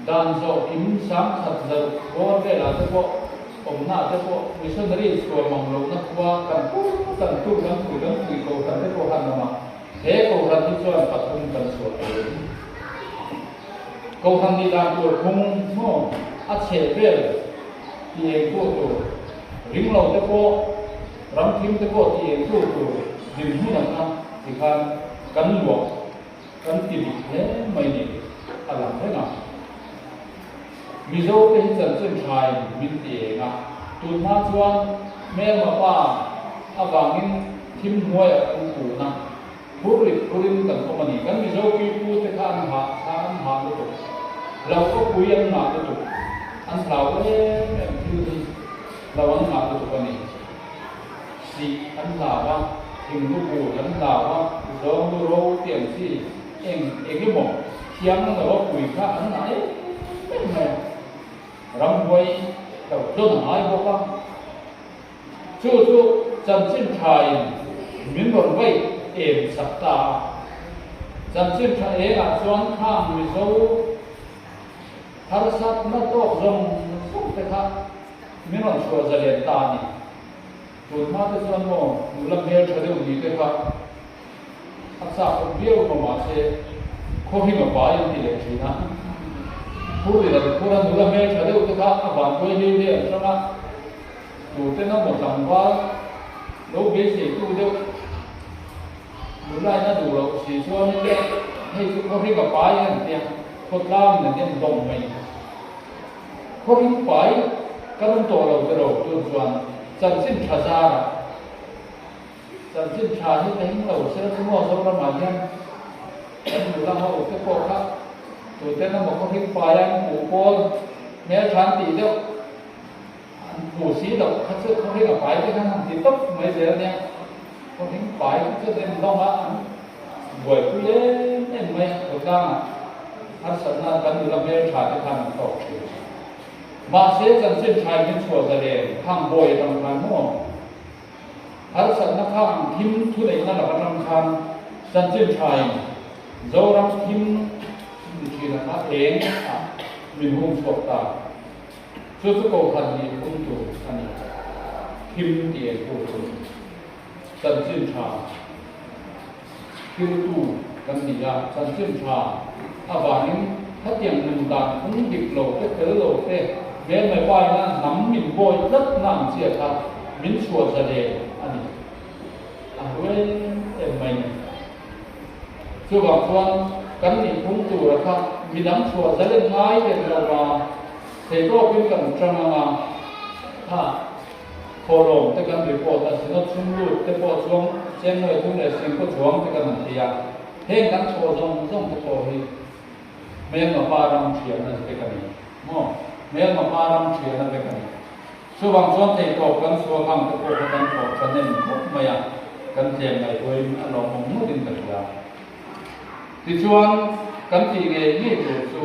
Dan zawh kim 10,000 bawr velah te pawh awmna te pawh missionary chhuah mang lohna khua kan pur kan tur kan pui kan pui kohhran te pawh han awm a, he kohhran hi chuan pathum kan chhuah tur. Kohhran nih dan tur phung maw a chheh vel ti eng tu tur ring lo te pawh ramthim te pawh ti eng tu tur dinhmun ang kha tikhan kan luah. Kan ti dik hle mai ni a lang reng a. Mizo te hi chanchin thain min ti eng a, tunhma chuan hmelma pa avangin thim hnuaiah kan kun a, phur rit phurin kan awm a ni. Kan Mizo pipu te kha an hah kha an hah lutuk, hlo a pui an ngah lutuk, an hlau em em thil hi hlo an ngah lutuk a ni. Sih an hlau a, thinglu bur an hlau a, zawnglu ro te ang chi eng eng emaw thiang lo a pui kha an ngah em em mai a. Ramhuai lo dawn a ngai bawk a. Chu chu chanchin thain min rawn vaih em sak ta a. Chanchin tha engah chuan khang Mizo harsatna tawk zawng zawng te kha min rawn chhuah zalen ta a ni. Tun hma te chuan maw nula hmel tha deuh ni te kha a chak awm viau maw mahse khawhring a pai an ti leh thin a. Phur ri lam phur a nula hmel tha deuh te kha a van tuai hlei hlei an hrang a, tur ten a maw tlangval lo beisei tu deuh nula in a duh loh si chuan in le hei chu khawhring a pai an ti a, khawtlang in an en dawng mai. Khawhring pai ka rawn tawh lo te ro tun chuan chanchin tha zarah chanchin tha hi ka hing lo sela chu maw Zoramah hian kan nula ho te pawh kha tuten emaw khawhring pai an hmuh pawl hmel tha an tih deuh an hmuh si loh kha chu khawhring a pai te khan an ti tawp mai zel nia khawhring pai kha chu dem dawng a an Buaipui em em mai khawtlangah harsatna kan nula hmeltha te khan an tawk thin. Mahse chanchin thain min chhuah zalen khang bawi atang khan maw? Harsatna khang thim thuneihna lak atang khan chanchin thain. Zoram thim ni thin a kha eng ah min hung chhuak ta. Chu chu Kohhran nih phung tur a ni. Thim ti eng tu chu chanchin tha thiltu kan ni a, chanchin tha avangin khatiang nun dan phung dik lo te fel lo te hmelmai paina hnam min bawi tlat na ang chia kha min chhuah zalen a ni. A hruai em mai ni. Chuvang chuan kan nih phung tura kha midang chhuah zalen ngai lem lo va, theitawpin kan tang ang a, kha thawhlawm te kan report a, synod chhung lut te pawh chuang chengnawi thum leh singkaw chuang te kan han ti a, heng kan chhuah zawng zawng te pawh hi hmelma pa ram thianna vek a ni maw? Hmelma pa ram thianna vek a ni. Chuvang chuan theitawp kan chhuak ang te pawh kha kan thawh tha nem khawp mai a, kan tlem ngaihtuahin a lawmawm ngawtin ka hria. Tichuan, kan tih ngei ngei tur chu,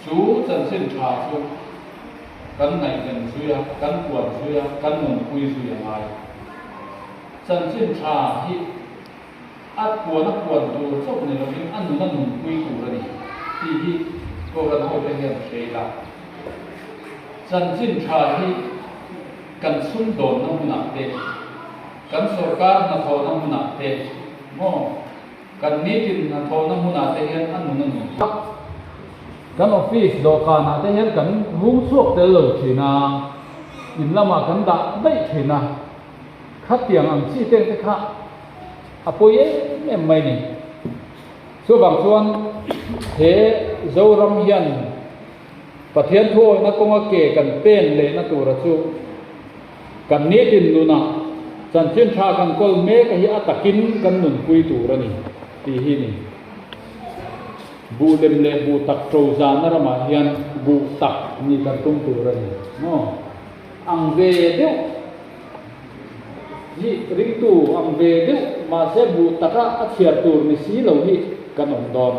chu chanchin tha chu kan ngaihven zui a, kan puan zui a, kan nunpui zui a ngai. Chanchin tha hi a puan a puan tur chauh ni lovin a nun a nunpui tur a ni tih hi Kohhran hote hian hre ila. Chanchin tha hi kan sumdawnna hmunah te, kan sorkar hnathawhna hmunah te maw, kan nitin hnathawhna hmunah te hian a nun a nunpui. Kan office dawhkanah te hian kan hung chhuak tel lo thin a, in lamah kan dah daih thin a. Khatiang ang chi teng te kha a pawi em em mai ni. Chuvang chuan he Zoram hian Pathian thuawihna kawnga ke kan pen lehna tura chu kan nitin nunah chanchin tha kan kawl mek a hi a takin kan nunpui tur a ni tih hi ni. Buh lem leh buh tak to zana ramah hian buh tak nih kan tum tur a ni maw? Ang ve deuh hi ringtu ang ve deuh mahse buh taka a chhiar tur ni si lo hi kan awm dawn.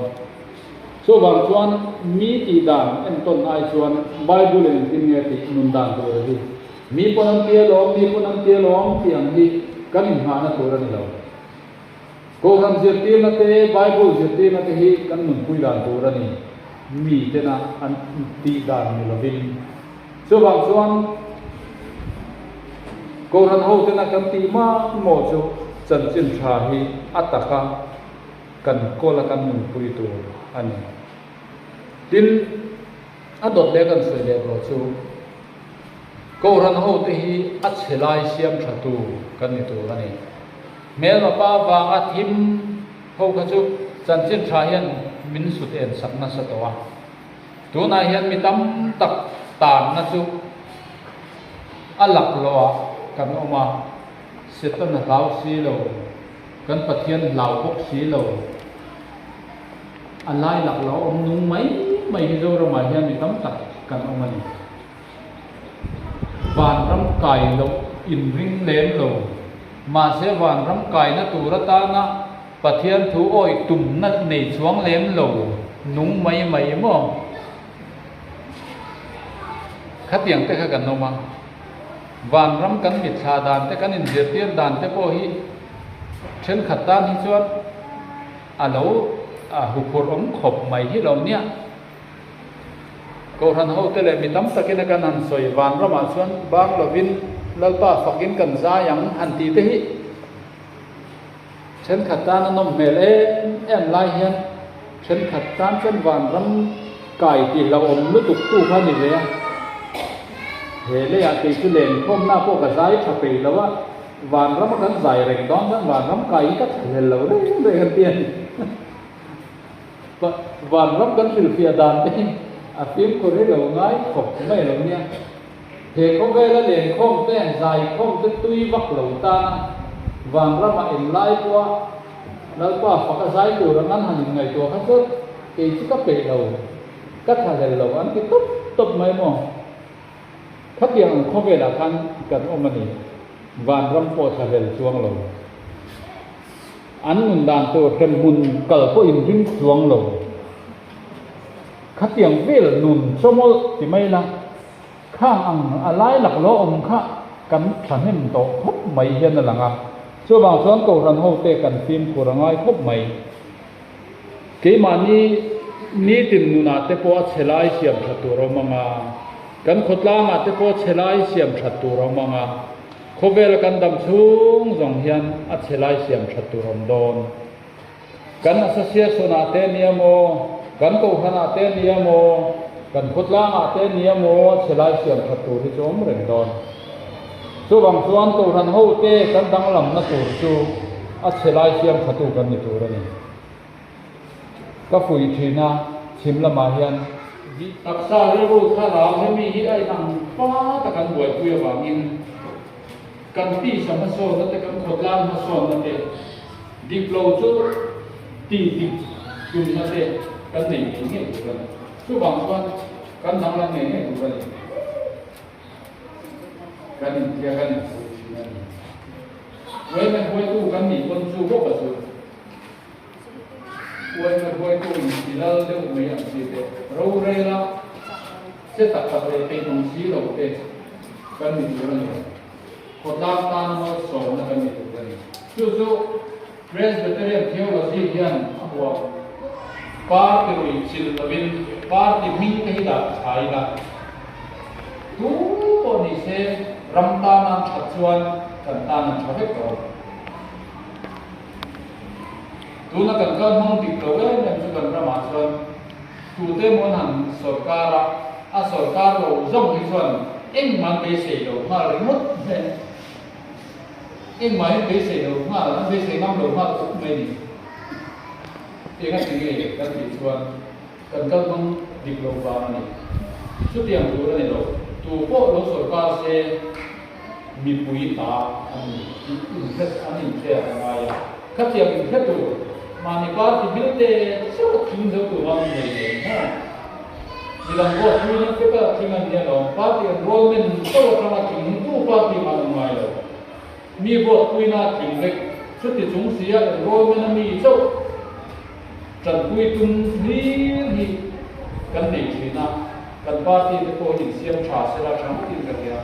Chuvang chuan mi tih dan entawn ai chuan Bible in engtin nge tih nun dan tur a hi. Mi pawn an ti alawm, mi pawn an ti alawm tih ang hi kan inngahna tur a ni lo. Kohhran zirtirna te, Bible zirtirna te hi kan nunpui dan tur a ni. Mi tena an tih dan ni lovin. Chuvang chuan Kohhran hotena kan tih mak maw chu chanchin tha hi a taka kan kawl a kan nunpui tur a ni. Tin, a dawt leh kan sawi leh rawh chu Kohhran hote hi a chhe lai siam tha tu kan ni tur a ni. Hmelma pa vanga thim ho kha chu chanchin tha hian min sut en sak nasa tawh a. Tunah hian mi tam tak tanna chu a laklawh ah kan awm a, Satan a hlau si lo, kan Pathian hlau bawk si lo, a lai laklawh a awm nung mai mai hi Zoramah hian mi tam tak kan awm a ni. Vanram kai loh inring lem lo, mahse vanram kaina tur atana Pathian thu awih tumna nei chuang lem lo nung mai mai maw? Khatiang te kha kan awm a, vanram kan mitthla dan te kan inzirtir dan te pawh hi thenkhat tan hi chuan a lo huphurh awm khawp mai hi lo nia. Kohhran hote leh mi tam takin a kan han sawi vanramah chuan bang lovin Lalpa fakin kan zai ang han tih te hi. Thenkhat tan a nawm hmel em em lai hian thenkhat tan chuan vanram kai tih hlauhawm lutuk tu kha a ni ve a. He leiah kei chu lenkhawmna pawh ka zai tha peih lo a, vanrama kan zai reng dawn chuan vanram kai hi ka thlahlel lo reng reng an ti a ni. Vanram kan hrilhfiah dan te hi a fimkhur hi lo ngai khawp mai lo nia. He khawvela lenkhawm te, zaikhawm te tui vak lo tana vanrama enlai pawha Lalpa faka zai tur ang an han inngaihtuah kha chuan kei chu ka peih lo, ka thlahlel lo an ti tawp tawp mai maw? Khatiang ang khawvelah khan kan awm a ni, vanram pawh thlahlel chuang lo. An nun dan tur hremhmun kal pawh inring chuang lo. Khatiang vel nun chawmawlh ti mai la, khang ang a lai laklawh awm kha kan thahnem tawh khawp mai hian a lang a. Chuvang chuan Kohhran hote kan fimkhur a ngai khawp mai. Keimahni nitin nunah te pawh a chhe lai siam that tur a awm ang a, kan khawtlangah te pawh chhe lai siam that tur a awm ang a, khawvela kan dam chhung zawng hian a chhe lai siam that tur a awm dawn. Kan association-ah te nia maw, kan kohhranah te nia maw, kan khawtlangah te nia maw a chhe lai siam that tur hi chu awm reng dawn. Chuvang chuan kohhran hote kan danglamna tur chu a chhe lai siam thatu kan ni tur a ni. Ka fuih thin a, chhim lamah hian. Taksa rilru thlarau hemi hi a inang pa tak an buaipui avangin kan tisa hmasawnna te, kan khawtlang hmasawnna te, dik lo chu ti dik tumna te kan nei ngei ngei tur a ni. Chuvang chuan kan danglam ngei ngei tur a ni. Kan inthia kan infuih thin a ni. Uaime hruaitu kan nih pawn chu bawk a chu. Uaime hruaitu in ti lal deuh mai ang chi te, rorela che tak tak leh peih awm si lo te kan ni tur a ni lo. Khawtlang tan malsawmna kan ni tur a ni. Chu chu Presbyterian Theology hian a huam. Party rui chilh lovin party hming te hi dah tha ila. Tu pawh ni se ram tan an that chuan kan tan an tha vek tawh. Tuna kan kal hmang dik lo em em chu kan ramah chuan tute maw an han sawrkar a, a sawrkar lo zawng hi chuan engmah an beisei lo nghal ringawt mai. Engmah hi an beisei lo nghal, an beisei ngam lo nghal khawp mai ni. Eng a ti nge kan tih chuan kan kal hmang dik lo vang a ni. Chutiang tur a ni lo, tu pawh lo sawrkar se mipui ta a ni tih inhret an inhriat a ngai a. Khatiang inhre tur mahni party bilte chauh a thing zo tur ang nei nei hna. Midang vote pui nan veka thing an nia lo, party enrollment chauh atanga thing hi tu party mah an ngai lo. Mi vote puina a thing vek, chuti chung sia enrollment a mi chauh tanpui tum hlir hi kan nei thin a, kan party te pawh hi insiam tha sela tha ngawtin ka hria.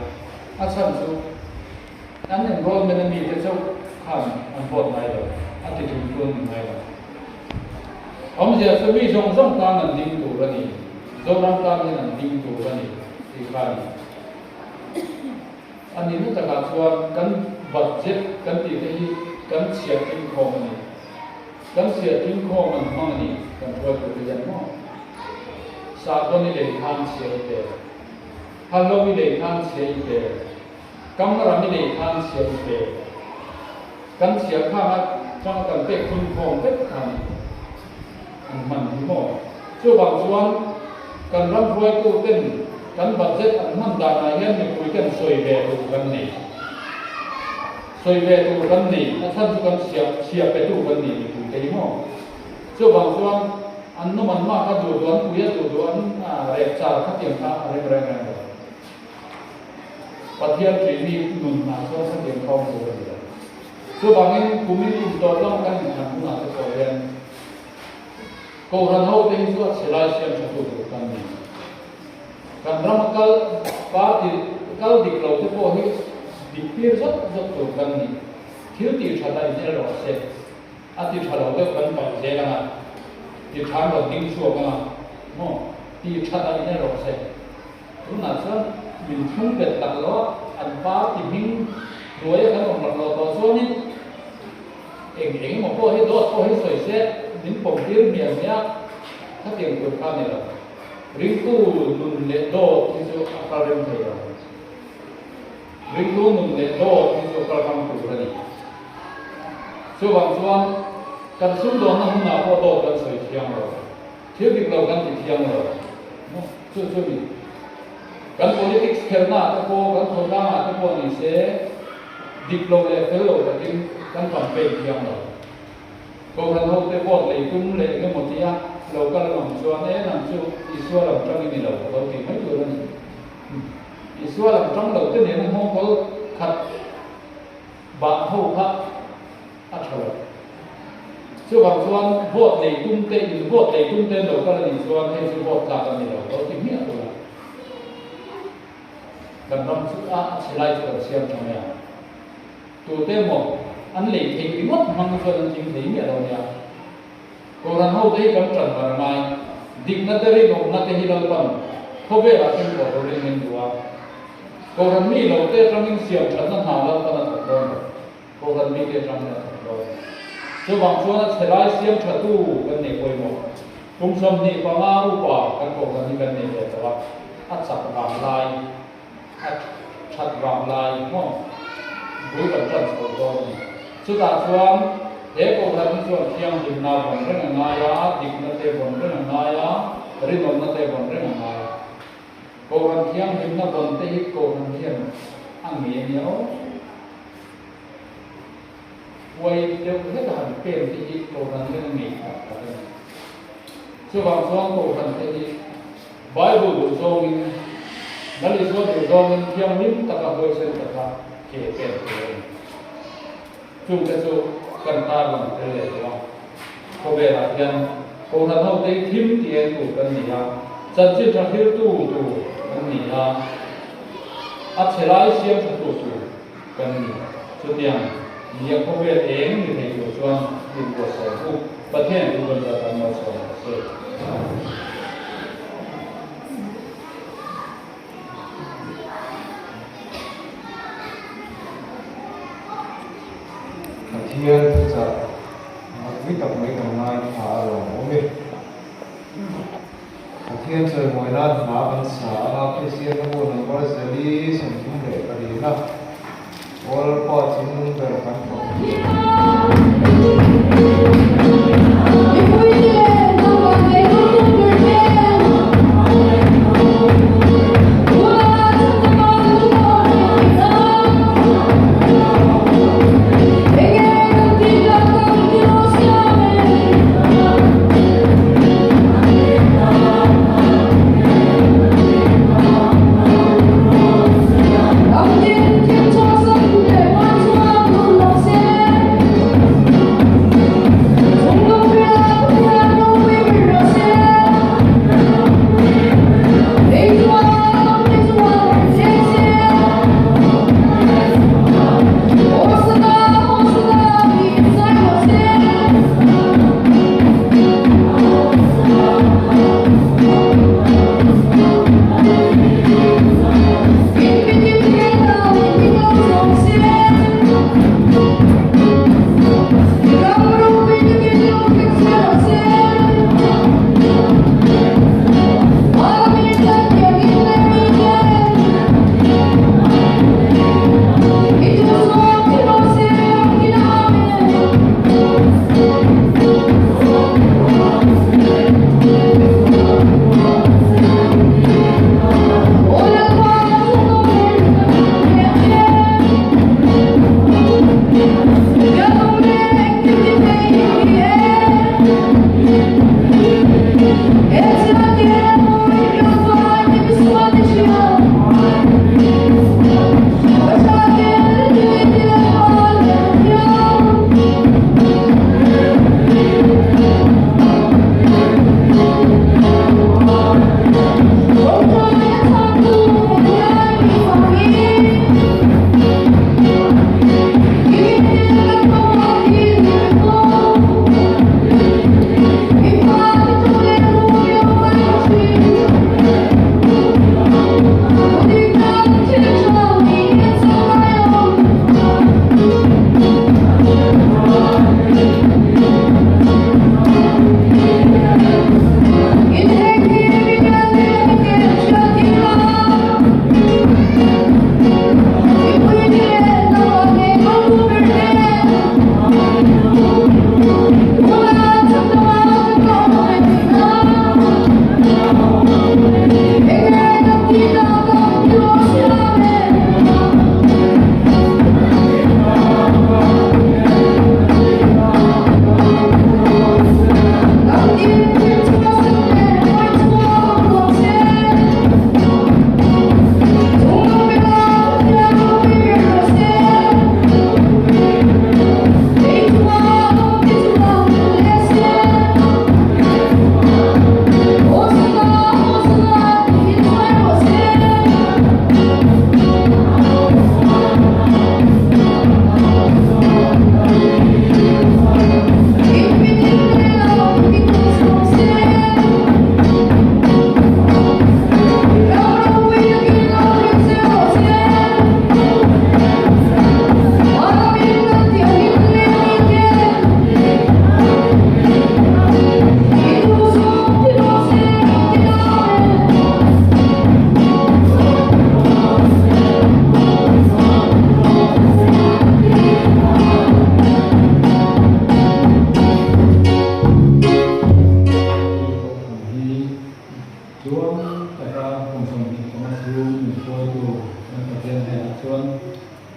A chhan chu an enrollment a mi te chauh khan an vote ngai lo, a ti thung chu an ni ngai lo. Awmzia chu mi zawng zawng tan an ding tur a ni, Zoram tan hian an ding tur a ni tih kha a ni. A nihna takah chuan kan budget kan tih te hi kan chhiah tlingkhawm a ni. Kan chhiah tlingkhawm an hmang a ni kan hruaitu te hian maw? Sahbawn i lei khan chhiah i pe, Hallo i lei khan chhiah i pe, Kamram i lei khan chhiah i pe. Kan chhiah khang a tanga kan pek thun khawm vek kha ni an hman hi maw? Chuvang chuan kan ram hruaitu ten kan budget an hman danah hian mipui ten sawi ve tur kan nei. Sawi ve tur kan nei, a chhan chu kan chhiah chhiah petu kan ni mipui te hi maw? Chuvang chuan an nawm an mah kha duh duh an pui a duh duh an rek char khatiang kha a rem reng reng lo. Pathian ṭihmi nun ah chuan khatiang khawm tur a ni lo. Chuvangin kumin intawp lam kan inthlan hunah te pawh hian Kohhran hote hi chu a chhe lai siam ṭha tu tur kan ni. Kan rama kal party kal dik lo te pawh hi dik tir zawt zawt tur kan ni. Thil tih ṭhat a inel rawh se. A ti ṭha lo deuh kan paih zel ang a, ti ṭha an rawn ding chhuak ang a, maw? Ti ṭhat a inel rawh se. Tunah chuan min thlung bet tak lo a, an party hming hnuaia kan awm rak lo tawh chuanin eng eng emaw pawh hi dawt pawh hi sawi se min pawm tir hmiah hmiah khatiang tur kha a ni lo. Ringtu nun leh dawt hi chu a kal rem thei lo. Ringtu nun leh dawt hi chu a kal hrang tur a ni. Chuvang chuan kan sumdawnna hmunah pawh dawt kan sawi thiang lo. Thil dik lo kan ti thiang lo. Chu chu ni. Kan politics khelhna ah te pawh, kan khawtlang ah te pawh ni se, dik lo leh fel lo takin kan campaign thiang lo. Kohhran ho te vote lei tum leh eng emaw tia lo kal an awm chuan e nang chu Isua lam tang i ni lo ka lo tih mai tur a ni. Isua lam tang lo te nena nghawngkawl khat bah ho kha a tha lo. Chuvang chuan vote lei tum te, in vote lei tum te an lo kal a nih chuan hei chu vote tlak a ni lo, lo ti hmiah tur a. Kan ram chu a a chhe lai chu kan siam tha mai a. Tute emaw an lei theih ringawt hmang chuan an tling thei miah lo nia. Kohhran hote hi kan ṭan bar a ngai. Dikna te rinawmna te hi Lalpan khawvelah fimkhur turin min duh a. Kohhran mi lo te aṭangin siam ṭhatna hna Lalpan a thawk dawn lo. Kohhran mi te aṭangin a thawk dawn. Chuvang chuan a chhe lai siam ṭhatu kan nei pawimawh. Kum 25 upa kan kohhran hi kan nei ve tawh a, a chak vang lai, a ṭhat vang lai maw bul kan ṭan chho dawn a ni. Chutah chuan he kohhran hi chuan thianghlimna vawn reng a ngai a, dikna te vawn reng a ngai a, rinawmna te vawn reng a ngai a. Kohhran thianghlimna vawn te hi kohhran hian a ngei a nia aw. Huai deuh hlek a han pen te hi kohhran hian a ngei tak tak a ni. Chuvang chuan kohhran te hi Bible duh zawngin, Lal Isua duh zawngin thianghlim taka huaisen taka ke pen tur a ni. Chungte chu kan tarlang tel leh tawh a. Khawvelah hian kohhran hote hi thim ti eng tur kan ni a, chanchin tha hriltu tur kan ni a, a chhe lai siam tha tu tur kan ni. Chutiang nia khawvel eng ni thei tur chuan min buatsaih u. Pathian thu kan zat an lo sawi ta se. Pathian thuchah ropui tak mai kan ngaithla a lawm awm e. Pathian chawimawi nan hla kan sa a, Kristian hmu number zali 34 na Lalpa chung ber kan fak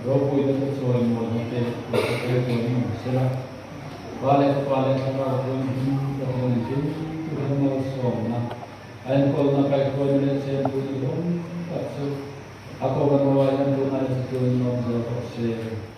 Ropuina te chawimawina te Pathian chuan awm sela, Pa leh Fapa leh Thlarau Thianghlim Pathian engkim chu malsawmna, a enkawlna kaihhruaina leh chenpuina duhawm tak chu a kohhran ruai hian tunah leh chatuanin awm zel rawh se.